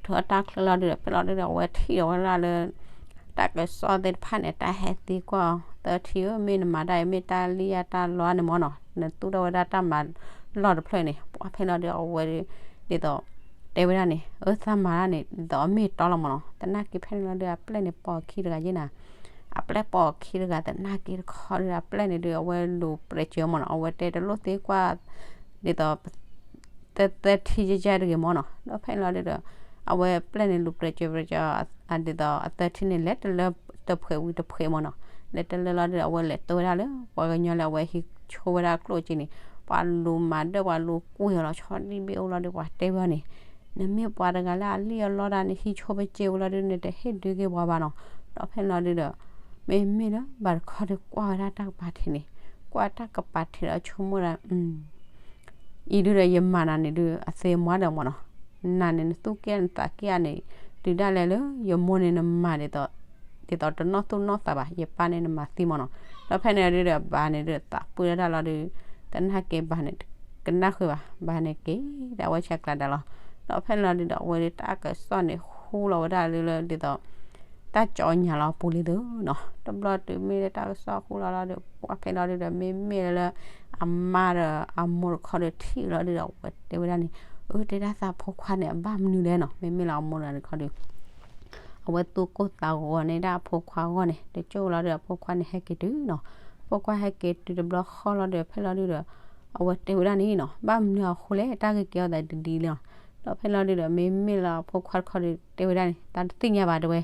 ထွဲတၢ်ချၢလီၤဒုဒီး ဖဲလီၤဒုဒီး အဝဲထံၣ်လီၤဝဲဒၣ်လၢ တၢ်ကစီၣ်သ့ၣ်တဖၣ်န့ၣ် တၢ်ဟဲသံကွၢ်အီၤ သၢထံဧၢ မ့ၢ်နမၤတၢ်အံၤ မ့ၢ်တၢ်လံယါတၢ်လီန့ၣ်မၢ်နီၤ, နသူၣ်ထီၣ်ဝဲဒၣ်တၢ်မၤလီၢ်တဖျၢၣ်န့ၣ် ပှၤဖဲန့ၣ်လီၤဒုဒီး အဝဲဒ်သိး တဲဝဲဒၣ်န့ၣ် အၢ သးမၤတၢ်န့ၣ် ဒ်သိးအမ့ၢ်တီလီၤမၢ်နီၤ, သနာ်က့ဖဲန့ၣ်လီၤဒုဒီး အပျဲၢ်န့ၣ်ပိာ်အခံတဂၤယဲၢ်နၤ, အပျဲၢ်ပိာ်အခံတဂၤ သနာ်က့တခီဒုဒီး အပျဲၢ်န့ၣ်ဒုဒီး အဝဲလူၤပြဲးစၢၤမၢ်နီၤ, အဝဲတဲတလိၣ်သံကွၢ် ဒ်သိး သၢ သၢထံယဲၢ်ယဲၢ်တဂ့ၤမၢ်နီၤ, ဒီးဖဲန့ၣ်လီၤဒုဒီး အဝဲပျဲၢ်န့ၣ်လူၤပြဲးစၢၤပြဲးစၢၤ ဒ်သိးအသၢထံန့ၣ် လဲၤတလၢတဖှဲးဝံၤတဖှဲးမၢ်နီၤ, လဲၤတလၢလီၤဒုဒီး အဝဲလဲၤတိဝဲဒၣ်လၢ ပှၤကညီလၢအဝဲဟံးဆိဝဲဒၣ်ကျိၣ်စ့န့ၣ် ပှၤလူၤမၤဒၢၣ်ပှၤလူၤကွံာ်အီၤလီၤ ဆီဒံၣ်ဘ့ၣ်အိၣ်လီၤဒုဒီး ပှၤတဲဝဲအီၤန့ၣ် နမ့ၢ်ပှၤတဂၤလၢအလံၣ်အလီတၢ် နဟံးဆိပစ့ဝဲလီၤဒုဒီး နတဟ့ၣ်ဒုးက့ၤပှၤဘၣ်နီၤ, ဒီးဖဲန့ၣ်လီၤဒုဒီး မ့မ့ၢ်လၢဘၣ်တခီဒုးကွၢ်ဝဲဒၣ်တၢ်ကပၤထံးန့ၣ်, ကွၢ်တၢ်ကပၤထံးဒီးဆိကမိၣ်ဒၣ် အံၤဒုဒီးယမၤနၤန့ၣ်ဒု အသ့မွၤဒီးမၢ်နီၤ, နၤန့ၣ်နသူၣ်က့ၣ်နသးက့ၣ်ဧါန့ၣ် တုၤဒၣ်လဲာ်လၢယမိၢ်န့ၣ်နမၤဒ်သိး ဒ်သိးတနီၢ်သူၣ်နီၢ်သးဘၣ်, ယပၢ်န့ၣ်နမၤသံမၢ်နီၤ, ဒီးဖဲန့ၣ်ဒုဒီးဘၣ်န့ၣ်ဒုသးပှၢ်ဒၣ်တၢ်လီၤဒု, သနာ်က့ဘၣ်န့ၣ် ကနၣ်ဃုာ်ဘၣ်, ဘၣ်န့ၣ်က့ၤဒၣ်ဝဲဆဲးကျိးဒၣ်လီၤ, ဒီးဖဲန့ၣ်လီၤဒုဒီး အဝဲဒုတၢ်ကစီၣ်န့ၣ် ဟူလီၤဝဲဒၣ်လၢလၢဒ်သိး တၢ်ကၠီညါလီၤပူၤလံသုနီၤ, တဘျီတုၤမ့ၢ်လၢတၢ်ကစီၣ်ဟူလီၤလီၤဒီး ပှၤဖဲလီၤဒုဒီး မ့မ့ၢ်လၢ အမါဒီးအမိၢ်တခီဒီးထံၣ်လီၤဒုဒီး အဝဲတဲဝဲဒၣ်န့ၣ်, အၢ တဲဒၣ်သးဖိခွါန့ၣ် အဘၣ်မနုၤလဲၣ်နီၤ, မ့မ့ၢ်လၢအမိၢ်တဂၤန့ၣ်ခီဒီး အဝဲသူၣ်ကိၢ်သးဂီၤန့ၢ်ဒၣ်အဖိခွါအဂီၢ်န့ၣ် တကၠိလီၤဒုဒီး အဖိခွါန့ၣ်ဟဲက့ၤတုၤနီၤ, အဖိခွါဟဲက့ၤတုၤတဘျီဃီလီၤဒုဒီး ဖဲလီၤဒုဒီး အဝဲတဲဝဲဒၣ်န့ၣ်နီၤ, ဘၣ်မနုၤအဃိလဲၣ် တၢ်ဂ့ၢ်ကဲအီၤသးဒ်ဒ်လဲၣ်နီၤ, ဒီးဖဲလီၤဒုဒီး မ့မ့ၢ်လၢအဖိခွါတခီဒီး တဲဝဲဒၣ်န့ၣ် တၢ်တသ့ၣ်ညါဘၣ်တဲဝဲ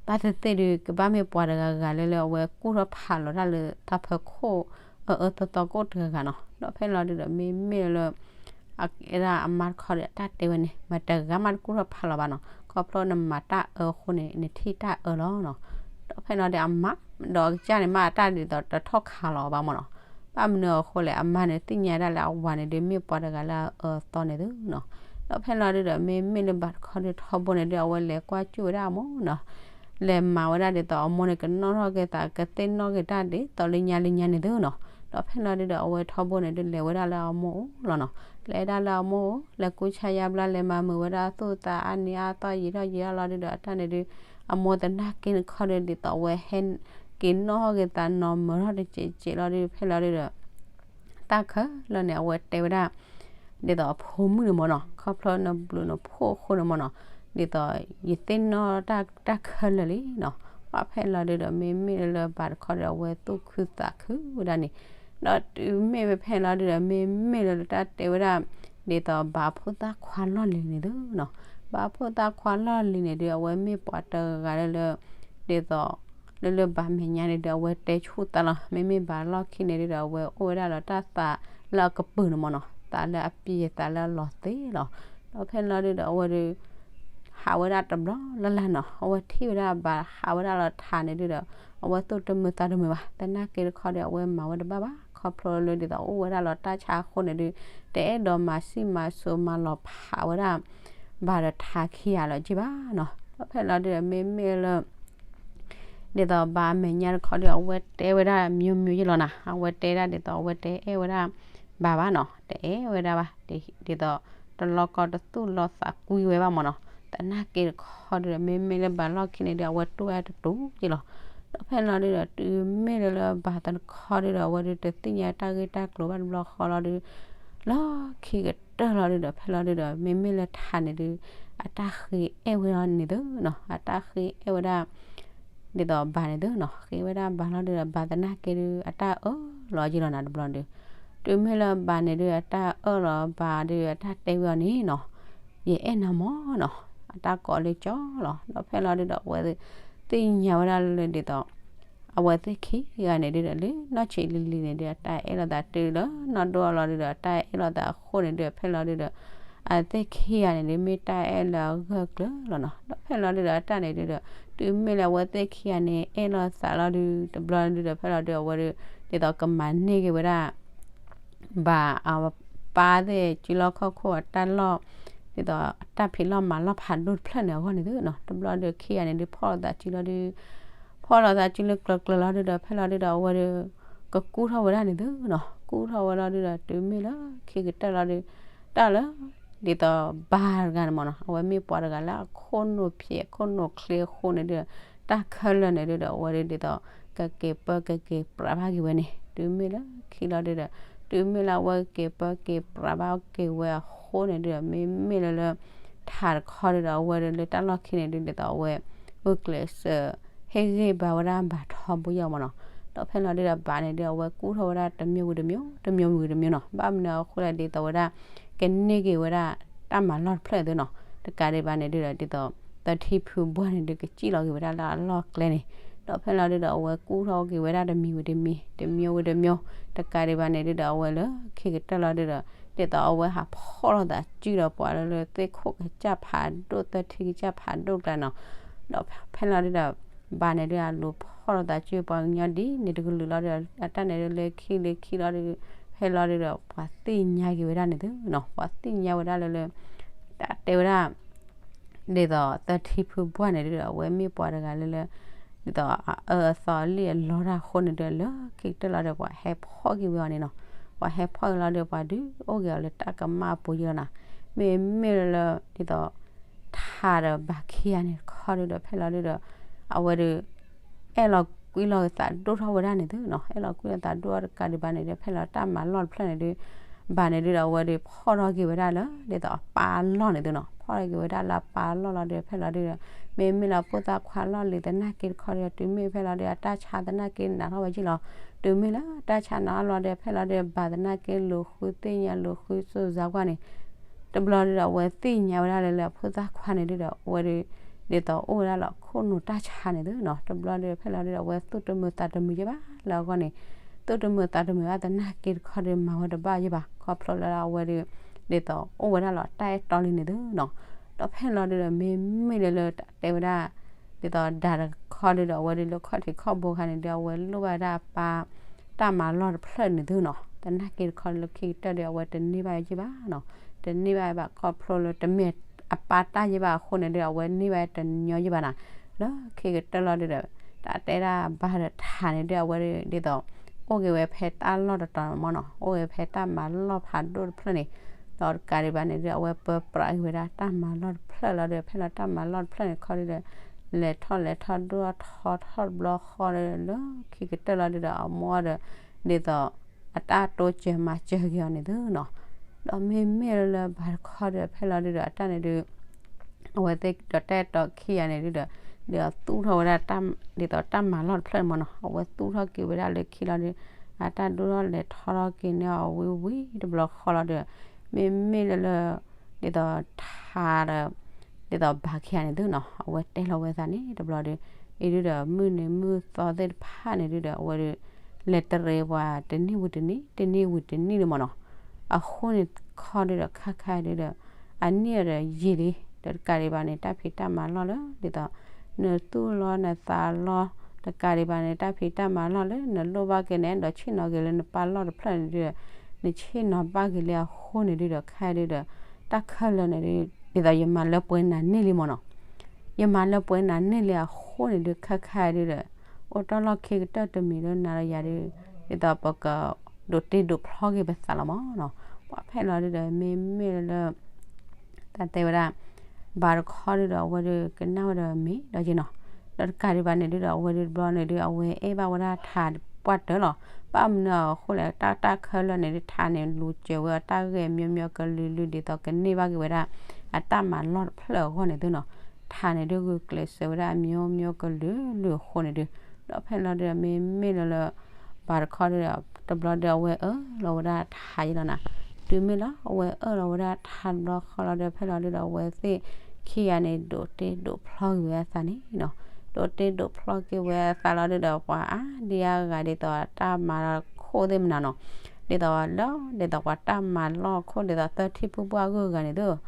ဘၣ်သ့ၣ်သ့ၣ်ဒု ကဘၣ်မ့ၢ်ပှၤတဂၤဂၤလၢလၢအဝဲကူၣ်ထီၣ်ဖးလီၤတၢ်လၢတၢ်ဖၢခိၣ် အၢအၢသီသီကအိၣ်တဂၤဂၤနီၤ, ဒီးဖဲလီၤဒုဒီး မ့မ့ၢ်လၢ အကဲဒၣ်အမါတခီဒီး အတၢ်တဲဝဲန့ၣ် မတဂၤမးတကူၣ်ထီၣ်ဖးလီၤဘၣ်နီၤ, ခီဖျိနမၤတၢ်အၢအဃိန့ၣ် နထံၣ်တၢ်အၢလီၤနီၤ, ဒီးဖဲလီၤဒုဒီးအမါ ဒီးအကစၢ်န့ၣ်မးအတၢ်ဒ်သိးတထီၣ်ခးလီၤဘၣ်မၢ်နီၤ, ဘၣ်မနုၤအဃိလဲၣ် အမါန့ၣ်သ့ၣ်ညါဒၣ်လၢအဝၤန့ၣ်ဒု မ့ၢ်ပှၤတဂၤလၢအအၢအသီန့ၣ်သုနီၤ, ဒီးဖဲလီၤဒုဒီး မ့မ့ၢ်လၢဘၣ်တခီဒုထီဘိန့ၣ်ဒု အဝဲလဲၤကွၢ်စူၣ်ဝဲဒၣ်အမိၢ်နီၤ လဲၤမၤဝဲဒၣ်ဒ်သိးအမိၢ်န့ၣ် ကနီၣ်ထီၣ်က့ၤသး ကသ့ၣ်နီၣ်က့ၤတၢ်ဒ်သိးလၢညါလၢညါန့ၣ်သုနီၤ, ဒီးဖဲလီၤဒုဒီး အဝဲထီဘိန့ၣ်ဒု လဲၤဝဲဒၣ်လၢအမိၢ်အိၣ်လီၤနီၤ, လဲၤဒၣ်လၢအမိၢ်အိၣ် လဲၤကူစါယါဘျါ လဲၤမၤမုာ်ဝဲဒၣ်သူၣ်သးအါန့ၢ်အါသီ ယံာ်ထီၣ်ယံာ်ထီၣ်လီၤဒုဒီး အတၢ်န့ၣ်ဒု အမိၢ်သနာ်က့တခီဒု ဒ်သိးအဝဲဟဲက့ၤနီၣ်ထီၣ်က့ၤသးနီၤ မုာ်ထီၣ်တစဲးစဲးလီၤဒု ဖဲလီၤဒုဒီး တၢ်ခဲလၢာ်န့ၣ် အဝဲတဲဝဲဒၣ် ဒ်သိးအဖိမုၣ်န့ၣ်မၢ်နီၤ, ခီဖျိနဘျုးနဖှိၣ်အဃိန့ၣ်မၢ်နီၤ, ဒ်သိးယသ့ၣ်နီၣ်တၢ်ခဲလၢာ်လံနီၤ, ပှၤဖဲလီၤဒုဒီး မ့မ့ၢ်လၢဘၣ်တခီဒီး အဝဲသူၣ်ခုသးခုဝဲဒၣ်န့ၣ်, ဒီးတုၤမ့ၢ်ဝဲဖဲလီၤဒုဒီး မ့မ့ၢ်လၢတၢ်တဲဝဲဒၣ် ဒ်သိးဘၣ်ဖိသၣ်ခွါလီၢ်လံၤန့ၣ်သုနီၤ, ဘၣ်ဖိသၣ်ခွါလီၢ်လံၤန့ၣ်ဒု အဝဲမ့ၢ်ပှၤတဂၤလၢလၢ ဒ်သိး လၢလၢဘၣ်မဲာ်ညါန့ၣ်ဒု အဝဲတဲဆူၣ်သးလီၤ, မ့မ့ၢ်ဘၣ်လီၢ်ခံန့ၣ်ဒုဒီး အဝဲအိၣ်ဝဲဒၣ်လီၤတၢ်သးလၢအကပၢၤန့ၣ်မၢ်နီၤ, သးလၢအပျဲၤသးလၢအလီၤသ့လီၤ, ဒီးဖဲလီၤဒုဒီး အဝဲဒု ဟးဝဲဒၣ်တဘျီလၢ်လၢ်နီၤ, အဝဲထံၣ်ဝဲဒၣ်ဘၣ်ဟးဝဲဒၣ်လီၤထးန့ၣ်ဒုဒီး အဝဲသူၣ်တမုာ်သးတမုာ်ဘၣ်, သနာ်က့တခီဒီး အဝဲမၤဝဲတဘၣ်ဘၣ်, ခီဖျိလၢဒ်သိးအိၣ်ဝဲဒၣ်လီၤတၢ်ဆါအဃိန့ၣ်ဒု တအဲၣ်ဒိးမၤစံၣ်မၤစိၤမၤလီၤဖးဝဲဒၣ် ဘၣ်ဒီးထးခံဂၤလၢၤက့ဘၣ်နီၤ, ဒီးဖဲလီၤဒုဒီး မ့မ့ၢ်လၢ ဒ်သိးဘၣ်အမဲာ်ညါတခီဒီး အဝဲတဲဝဲဒၣ် မျိုးမျိုး ယ့ၢ်လီၤနၤ, အဝဲတဲဒၣ်ဒ်သိး အဝဲတအဲၣ်ဝဲဒၣ် ဘၣ်ဘၣ်နီၤ, တအဲၣ်ဝဲဒၣ်ဘၣ်, ဒ်သိး တလီၤကီတသူၣ်လီၤသးကွံဝဲဘၣ်မၢ်နီၤ, သနာ်က့တခီဒီး မ့မ့ၢ်လၢဘၣ်လီၢ်ခံန့ၣ်ဒီး အဝဲတူၢ်ဝဲတတူၢ်ယ့ၢ်လီၤ, ဒီးဖဲလီၤဒုဒီး တုၤမ့ၢ်လၢလၢဘၣ်တခီဒီး အဝဲဒုတသ့ၣ်ညါတၢ်ဂ့ၢ်တၢ်ကျိၤဘၣ်တဘျီဃီလီၤဒု လီၢ်ခံကတၢၢ်လီၤဒုဒီး ဖဲလီၤဒုဒီး မ့မ့ၢ်လၢထးန့ၣ်ဒု အတၢ်ဃ့အဲၣ်ဝဲဒၣ်န့ၣ်သုနီၤ, အတၢ်ဃ့အဲၣ်ဝဲဒၣ် ဒ်သိးဘၣ်န့ၣ်သုနီၤ, ဃ့ဝဲဒၣ်ဘၣ်လီၤဒုဒီး ဘၣ်သနာ်က့ဒု အတၢ်အၢၣ်လီၤယ့ၢ်လီၤနၤတဘျီဒု, တုၤမ့ၢ်လၢဘၣ်န့ၣ်ဒု အတၢ်အၢၣ်လီၤဘၣ်ဒု အတၢ်တဲဝဲအီၤန့ၣ်နီၤ, ယအဲၣ်နၤမၢ်နီၤ, အတၢ်ကိးလၢကၠီလီၤ, ဒီးဖဲလီၤဒုဒီး အဝဲသ့ၣ်ညါဝဲဒၣ်လၢဒ်သိး အဝဲသ့ၣ်ခံဂၤန့ၣ်ဒုဒီး လၢနီၢ်ဆံးလံၤလံၤန့ၣ်ဒု အတၢ်အဲၣ်လိာ်သးတုၤလၢနီၢ်ဒိၣ်အလီၤဒုဒီး အတၢ်အဲၣ်လိာ်သးအဃိန့ၣ်ဒု ဖဲလီၤဒုဒီး အသ့ၣ်ခံဂၤန့ၣ်ဒုး မ့ၢ်တၢ်အဲၣ်လၢအဂၢၢ်ကျၢၤလီၤနီၤ. ဒီးဖဲလီၤဒုဒီး အတၢ်န့ၣ်ဒုဒီး တုၤမ့ၢ်လၢအဝဲသ့ၣ်ခံဂၤန့ၣ် အဲၣ်လိာ်သးလီၤဒု တဘျီဒုဒီး ဖဲလီၤဒုဒီး အဝဲဒု ဒ်သိးကမၤန့ၢ်က့ၤဝဲဒၣ် ဘၣ်အပၢ်သ့ၣ် စုလီၢ်ခီၣ်ခိၣ်အတၢ်လီၢ် ဒ်သိးတၢ်ဖံးလီၢ်မၤလီၢ်ဖးဒိၣ်တဖျၢၣ်န့ၣ်အဂီၢ်န့ၣ်သုနီၤ. တဘျီဒုခံဂၤန့ၣ်ဒုး ဖီၣ်လိာ်သးစုလီၤဒု ဖီၣ်လိာ်သးစုလၢကျၢၤကျၢၤလီၤဒုဒီး ဖဲလီၤဒုဒီး အဝဲဒု ကကူၣ်ထီၣ်ဝဲဒၣ်န့ၣ်သုနီၤ. ကူၣ်ထီၣ်ဝဲလီၤဒုဒီး တုၤမ့ၢ်လၢခံကတၢၢ်လီၤဒု တၢ်လၢ ဒ်သိးဘၣ်တဂၤန့ၣ်မ့ၢ်နီၤ အဝဲမ့ၢ်ပှၤတဂၤလၢအခိၣ်နူာ်ဖျဲး အခိၣ်နူာ်ချ့အဃိန့ၣ်ဒုဒီး တၢ်ခဲလၢာ်န့ၣ်ဒုဒီး အဝဲဒု ဒ်သိး ကက့ၤပၢကက့ၤပြးဘၣ်က့ၤဝဲန့ၣ် တုၤမ့ၢ်လၢခံလီၤဒုဒီး တုၤမ့ၢ်လၢအဝဲကက့ၤပၢက့ၤပြးဘၣ်က့ၤဝဲအဃိန့ၣ်ဒုဒီး မ့မ့ၢ်လၢလၢ ထးတခီဒုဒီး အဝဲဒုလၢတၢ်လီၢ်ခံန့ၣ်ဒု ဒ်သိးအဝဲ ဂုာ်ကျဲးစၢး ဟ့ၣ်ဂံၢ်ဘါဝဲဒၣ်ဘၣ်ထီဘိယီၤမ့ၢ်နီၤ. ဒီးဖဲလီၤဒုဒီး ဘၣ်န့ၣ်ဒု အဝဲကူၣ်ထီၣ်ဝဲဒၣ်တမံၤဝံၤတမံၤ တမံၤဝံၤတမံၤနီၤ. ဘၣ်မနုၤအဃိလဲၣ် ဒ်သိးဝဲဒၣ် ကန့ၢ်က့ၤဝဲဒၣ် တၢ်မၤလီၢ်တဖျၢၣ်သုနီၤ. တကးဒံးဘၣ်န့ၣ်ဒုဒီး ဒ်သိး သထံဖုဘှၢ်န့ၣ်ဒု ကစံၣ်လီၤက့ၤဝဲဒၣ်လၢအလီၢ်ကျဲန့ၣ် ဒီးဖဲလီၤဒုဒီး အဝဲကူၣ်ထီၣ်က့ၤဝဲဒၣ်တမံၤဝံၤတမံၤ တမံၤဝံၤတမံၤ တကးဒံးဘၣ်န့ၣ်ဒုဒီး အဝဲလၢခံကတၢၢ်လီၤဒုဒီး ဒ်သိးအဝဲဟးဖီၣ်လိာ်သးစုဒီးပှၤလၢလၢသ့ၣ်ခိၣ်ကစၢ်ဖးဒိၣ် သထံကစၢ်ဖးဒိၣ်ကျါနီၤ. ဒီးဖဲလီၤဒုဒီး ဘၣ်န့ၣ်ဒု အလူၤဖီၣ်လိာ်သးစုပှၤကညီဒ်န့ၣ်တကလုာ်လီၤဒုဒီး အတၢ်န့ၣ်ဒုလၢခံလၢခံလီၤဒု ဖဲလီၤဒုဒီး ပှၤသ့ၣ်ညါက့ၤဝဲဒၣ်န့ၣ်သုနီၤ. ပှၤသ့ၣ်ညါဝဲဒၣ်လၢလၢ တၢ်တဲဝဲဒၣ် ဒ်သိးသထံဖုဘှၢ်န့ၣ်ဒုဒီး အဝဲမ့ၢ်ပှၤတဂၤလၢလၢ ဒ်သိးအအၢအသီအလံၣ်အလီတၢ်အဃိန့ၣ်ဒု လၢခံကတၢၢ်လီၤဒီး ပှၤဟဲဖီၣ်က့ၤဝဲအီၤန့ၣ်နီၤ. ပှၤဟဲဖီၣ်က့ၤလီၤဒီး ပှၤဒုးအိၣ်က့ၤအီၤလၢတၢ်ကမၣ်အပူၤယီၤနီၤ. မ့မ့ၢ်လၢလၢ ဒ်သိး ထးဒီးဘၣ်ခံဂၤန့ၣ်တခီဒုဒီး ဖဲလီၤဒုဒီး အဝဲဒု အဲၣ်လီၤကွံလီၤသးဒိၣ်ထီၣ်ဝဲဒၣ်န့ၣ်သုနီၤ. အဲၣ်လီၤကွံလီၤသးဒိၣ်ထီၣ်တကးဒံးဘၣ်န့ၣ်ဒု ဖဲလီၤတၢ်မၤလီၢ်တဖျၢၣ်န့ၣ်ဒု ဘၣ်န့ၣ်ဒုဒီး အဝဲဒုဖီၣ်ထီၣ်က့ၤဝဲဒၣ်လၢ ဒ်သိးအပၢ်အလီၢ်န့ၣ်သုနီၤ. ဖီၣ်ထီၣ်က့ၤဝဲဒၣ်လၢအပၢ်အလီၢ်လီၤဒု ဖဲလီၤဒုဒီး မ့မ့ၢ်လၢဖိသၣ်ခွါလီၢ်လံၤသနာ်က့တခီဒုဒီး တုၤမ့ၢ်ဖဲလီၤဒု အတၢ်ဆါသနာ်က့နးထီၣ်ဝဲက့ၤလီၤ. တုၤမ့ၢ်လၢတၢ်ဆါနးထီၣ်လီၤဒီး ဖဲလီၤဒု ဘၣ်သနာ်က့လူၤဃုသ့ၣ်ညါလူၤဃုစိၤစါကွၢ်န့ၣ် တဘျီဒုဒီး အဝဲသ့ၣ်ညါဝဲဒၣ်လၢလၢအဖိသၣ်ခွါန့ၣ်ဒုဒီး အဝဲဒု ဒ်သိးအိၣ်ဝဲဒၣ်လၢအခိၣ်နူာ်တၢ်ဆါန့ၣ်သုနီၤ. တဘျီဒု ဖဲလီၤဒုဒီး အဝဲသူၣ်တမုာ်သးတမုာ်ယဲၢ်ဘၣ်လၢအဂီၢ်န့ၣ် သူၣ်တမုာ်သးတမုာ်ဘၣ်သနာ်က့တခီဒု မၤဝဲတဘၣ်ယဲၢ်ဘၣ် ခီဖျိလၢအဝဲဒု ဒ်သိးအိၣ်ဝဲဒၣ်လီၤတၢ်အဲၣ်တီလံန့ၣ်သုနီၤ. ဒီးဖဲလီၤဒုဒီး မ့မ့ၢ်လၢလၢတၢ်တဲဝဲဒၣ် ဒ်သိးဒၣ်တခီဒုဒီး အဝဲဒုလၢခီၣ်ထံးခီၣ်ဘိခါန့ၣ်ဒု အဝဲလိၣ်ဘၣ်ဝဲဒၣ်အပၢ် တၢ်မၤလီၢ်တဖျၢၣ်န့ၣ်သုနီၤ. သနာ်က့တခီလၢခံကတၢၢ်ဒီး အဝဲတန့ၢ်ဘၣ်ယဲၢ်ဘၣ်နီၤ. တန့ၢ်ဘၣ်ဘၣ်ခီဖျိလၢတမ့ၢ်အပၢ်တၢ်ယဲၢ်ဘၣ်အဃိန့ၣ်ဒု အဝဲန့ၢ်ဘၣ်တညီယဲၢ်ဘၣ်နီၤ. လၢခံကတၢၢ်လီၤဒုဒီး တၢ်တဲဒၣ်ဘၣ်ဒီးထးန့ၣ်ဒု အဝဲဒု ဒ်သိး အိၣ်က့ၤဝဲဖဲတၢ်လီၢ်တတီၤမ့ၢ်နီၤ အိၣ်က့ၤဖဲတၢ်မၤလီၢ်ဖးဒိၣ်တဖျၢၣ်န့ၣ် ဒီးတကးဒံးဘၣ်န့ၣ်ဒု အဝဲပၢပြးက့ၤဝဲဒၣ်တၢ်မၤလီၢ်တဖျၢၣ်လီၤဒီး ဖဲလီၤတၢ်မၤလီၢ်တဖျၢၣ်န့ၣ်ခီဒုဒီး လဲၤထီၣ်လဲၤထီၣ်ဒိၣ်ထီၣ်ထီထီၣ်တဘျီဃီဒီး လၢခံကတၢၢ်လီၤဒုဒီး အမိၢ်ဒီး ဒ်သိး အတၢ်တိစၢၤမၤစၢၤက့ၤအီၤန့ၣ်သုနီၤ. ဒီးမ့မ့ၢ်လၢလၢဘၣ်တခီဒီး ဖဲလီၤဒုဒီး အတၢ်န့ၣ်ဒု အဝဲသ့ၣ်ဒီးတၢ်အဲၣ်တီခံဂၤန့ၣ်ဒုဒီး ဒ်သိးသူၣ်ထီၣ်ဝဲဒၣ် ဒ်သိးတၢ်မၤလီၢ်တဖျၢၣ်န့ၣ်မ့ၢ်နီၤ အဝဲသူၣ်ထီၣ်က့ၤဝဲဒၣ်လၢခံလီၤဒု အတၢ်ဒိၣ်ထီၣ်လဲၤထီၣ်ထီၣ်က့ၤန့ၢ်အီၤဝံၤဝံၤတဘျီဃီလီၤဒီး မ့မ့ၢ်လၢလၢ ဒ်သိးထါဒီး ဒ်သိးဘၣ်ခံဂၤန့ၣ်သုနီၤ အဝဲတဲလီၤဝဲသးန့ၣ်တဘျီဒီး အံၤဒုဒီး မုၢ်နံၤမုၢ်သီသ့ၣ်တဖၣ်န့ၣ်ဒုဒီး အဝဲဒု လဲၤတရံးပှၤတနံၣ်ဝံၤတနံၣ် တနံၣ်ဝံၤတနံၣ်န့ၣ်မ့ၢ်နီၤ. အဃိန့ၣ်ခီဒုဒီး ခါခါဒုဒီး အနံၣ်အဒီးယံာ်လံ ဒီးတကးဒံးဘၣ်န့ၣ် တၢ်ဖံးတၢ်မၤလီၢ်လၢ ဒ်သိး နသူၣ်လီၤနသးလီၤ တကးဒံးဘၣ်န့ၣ် တၢ်ဖံးတၢ်မၤလီၢ်လၢနလိၣ်ဘၣ်က့ၤန့ၣ် ဒီးဆ့ၣ်နီၤက့ၤလၢနပၢ်လီၢ်တဖျၢၣ်န့ၣ်ဒုဒီး နဆ့ၣ်နီၤဘၣ်က့ၤလံအဃိန့ၣ်ဒုဒီး ခါဒုဒီး တၢ်ခဲလၢာ်န့ၣ်ဒု ဒ်သိးယမၤလၢပှဲၤနၤန့ၢ်လံမ့ၢ်နီၤ. ယမၤလၢပှဲၤနၤန့ၢ်လံအဃိန့ၣ်ဒု ခါခါဒုဒီး အိၣ်တ့ၢ်လီၢ်ခံကတၢၢ်တမံၤလၢနၤဒီးယၤဒု ဒ်သိးပကဒိးတ့ဒိးဖျီက့ၤပသးလီၤမ့ၢ်နီၤ. ပှၤဖဲလီၤဒုဒီး မ့မ့ၢ်လၢ တၢ်တဲဝဲဒၣ် ဘၣ်တခီဒုဒီး အဝဲဒုကနၣ်ဝဲဒီးမ့ၢ်ဒီးက့ၤနီၤ. ဒီးတကးဒံးဘၣ်န့ၣ်ဒုဒီး အဝဲဒုတဘျီန့ၣ်ဒု အဝဲအဲၣ်ဘၣ်ဝဲဒၣ်ထးပှၢ်တၢၢ်လီၤ. ဘၣ်မနုၤအဃိလဲၣ် တၢ်တၢ်ခဲလၢာ်န့ၣ်ဒု ထးန့ၣ်လူၤစၢၤဝဲအတၢ်ဂဲၤမံၤမံၤကလုာ်လုာ် ဒ်သိးကန့ၢ်ဘၣ်က့ၤဝဲဒၣ် အတၢ်မၤလီၢ်တဖျၢၣ်အဂီၢ်န့ၣ်သုနီၤ. ထးန့ၣ်ဒုဂုာ်ကျဲးစၢးဝဲဒၣ်အမံၤမံၤကလုာ်လုာ်အဃိန့ၣ်ဒု ဒီးဖဲလီၤဒုဒီး မ့မ့ၢ်လၢလၢ ဘၣ်တခီဒုဒီး တဘျီဒီး အဝဲအၢၣ်လီၤဝဲဒၣ်ထးယဲၢ်လီၤနၤ. တုၤမ့ၢ်လၢအဝဲအၢၣ်လီၤဝဲဒၣ်ထးတဘျီဃီလီၤဒီး ဖဲလီၤဒုဒီး အဝဲသ့ၣ်ခံဂၤန့ၣ် ဒိးတ့ဒိးဖျီက့ၤဝဲအသးန့ၣ်နီၤ. ဒိးတ့ဒိးဖျီက့ၤဝဲအသးလီၤဒုဒီး ပှၤအါဒံအါဂၤဒ်သိးအတၢ်မၤလီၢ်ခိၣ်သ့ၣ်မနုၤနီၤ. ဒ်သိးလၢ ဒ်သိးပှၤတၢ်မၤလီၢ်ခိၣ် ဒ်သိးသၢထံၣ်ဖုပှၢ်ဂုၤဂၤန့ၣ်သု, ဒီး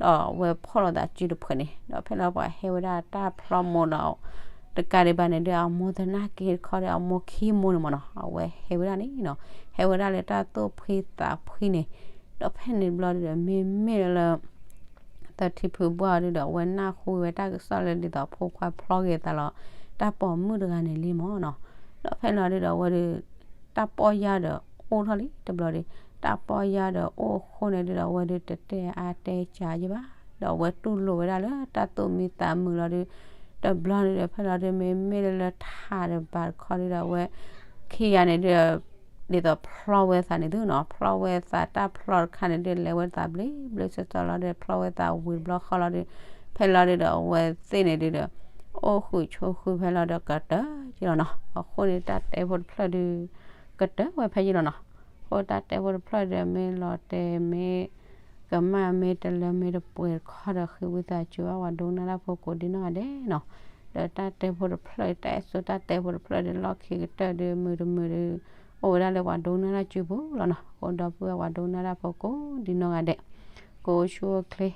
အဝဲဖီၣ်လိာ်သးစုတဖုန့ၣ် ဒီးဖဲလၢပှၤဟဲဝဲဒၣ်တၢ်ဖျီမိၢ်ဒီး တကးဒံးဘၣ်န့ၣ်ဒီး အမိၢ်သနာ်က့တခီဒီး အမိၢ်ခံမိၢ်န့ၣ်မ့ၢ်နီၤ အဝဲဟဲဝဲဒၣ်န့ၣ်နီၤ, ဟဲဝဲဒၣ်လၢတၢ်သူၣ်ဖှံသးဖှံန့ၣ်, ဒီးဖဲန့ၣ်တဘျီဒီး မ့မ့ၢ်လၢ သၢထံၣ်ဖုပှၢ်ဒုဒီး အဝဲနၢ်ဟူဝဲတၢ်ကစီၣ်လၢဒ်သိးဖိခွါဖျီက့ၤသးလီၤ တၢ်ပိာ်မုၣ်တဂၤန့ၣ်လံမ့ၢ်နီၤ, ဒီးဖဲလီၤဒုဒီးအဝဲဒု တၢ်ပီၢ်ယၢ်ဒီးအိၣ်ထီၣ်လံတဘျီဒီး, တၢ်ပီၢ်ယၢ်ဒီးအိၣ်အဃိန့ၣ်ဒုဒီး အဝဲဒုတတဲအါတဲစှၤယဲဘၣ်, ဒီးအဝဲတူၢ်လိာ်ဝဲဒၣ်လၢတၢ်သူၣ်မံသးမုာ်လီၤဒု, တဘျီဒုဒီးဖဲလီၤဒု မ့မ့ၢ်လၢထးတဘးတခီဒုဒီး အဝဲခံဂၤန့ၣ်ဒု ဒ်သိးဖျီဝဲသးန့ၣ်သုနီၤ, ဖျီဝဲသးတၢ်ဖျီတခါန့ၣ်ဒု လဲၤဝဲသးဘျ့ဘျ့ဆှီဆှီလီၤဒီး ဖျီဝဲသးဝံၤတဘျီဃီလီၤဒီး, ဖဲလီၤဒုဒီးအဝဲသ့ၣ်န့ၣ်ဒုဒီး အိၣ်ဃုာ်ဆိးဃုာ်ဖဲလီၤဒီးကတၢၢ်က့လီၤနီၤ, အဃိန့ၣ်တၢ်တဲဖိတဖျၢၣ်ဒု ကတၢၢ်ဝဲဖဲယလီၤနီၤ, အဃိတၢ်တဲဖိတဖျၢၣ်ဒီး မ့ၢ်လီၤတဲာ်မ့ၢ် ကမၣ်မ့ၢ်တလၢမ့ၢ်တပှဲၤတခီဒီး ဃ့ဝံသးစူၤဘၣ်ပှၤဒိကနၣ်တၢ်ဖိကိးဒံနီၢ်ဂၤဒဲးနီၤ, ဒီးတၢ်တဲဖိတဖျၢၣ် တၢ်အဲၣ်စိတၢ်တဲဖိတဖျၢၣ်ဒီး လီၢ်ခံကတၢၢ်ဒီး မုာ်တမုာ်ဒီး အိၣ်ဝဲဒၣ်လၢပှၤဒိကနၣ်တၢ်စုပူၤလီၤနီၤ, အဃိဒီပုၢ်ဝဲၢ်ပှၤဒိကနၣ်တၢ်ဖိကိးဒံနီၢ်ဂၤဒဲး, ကိးဆူၣ်အိၣ်ချ့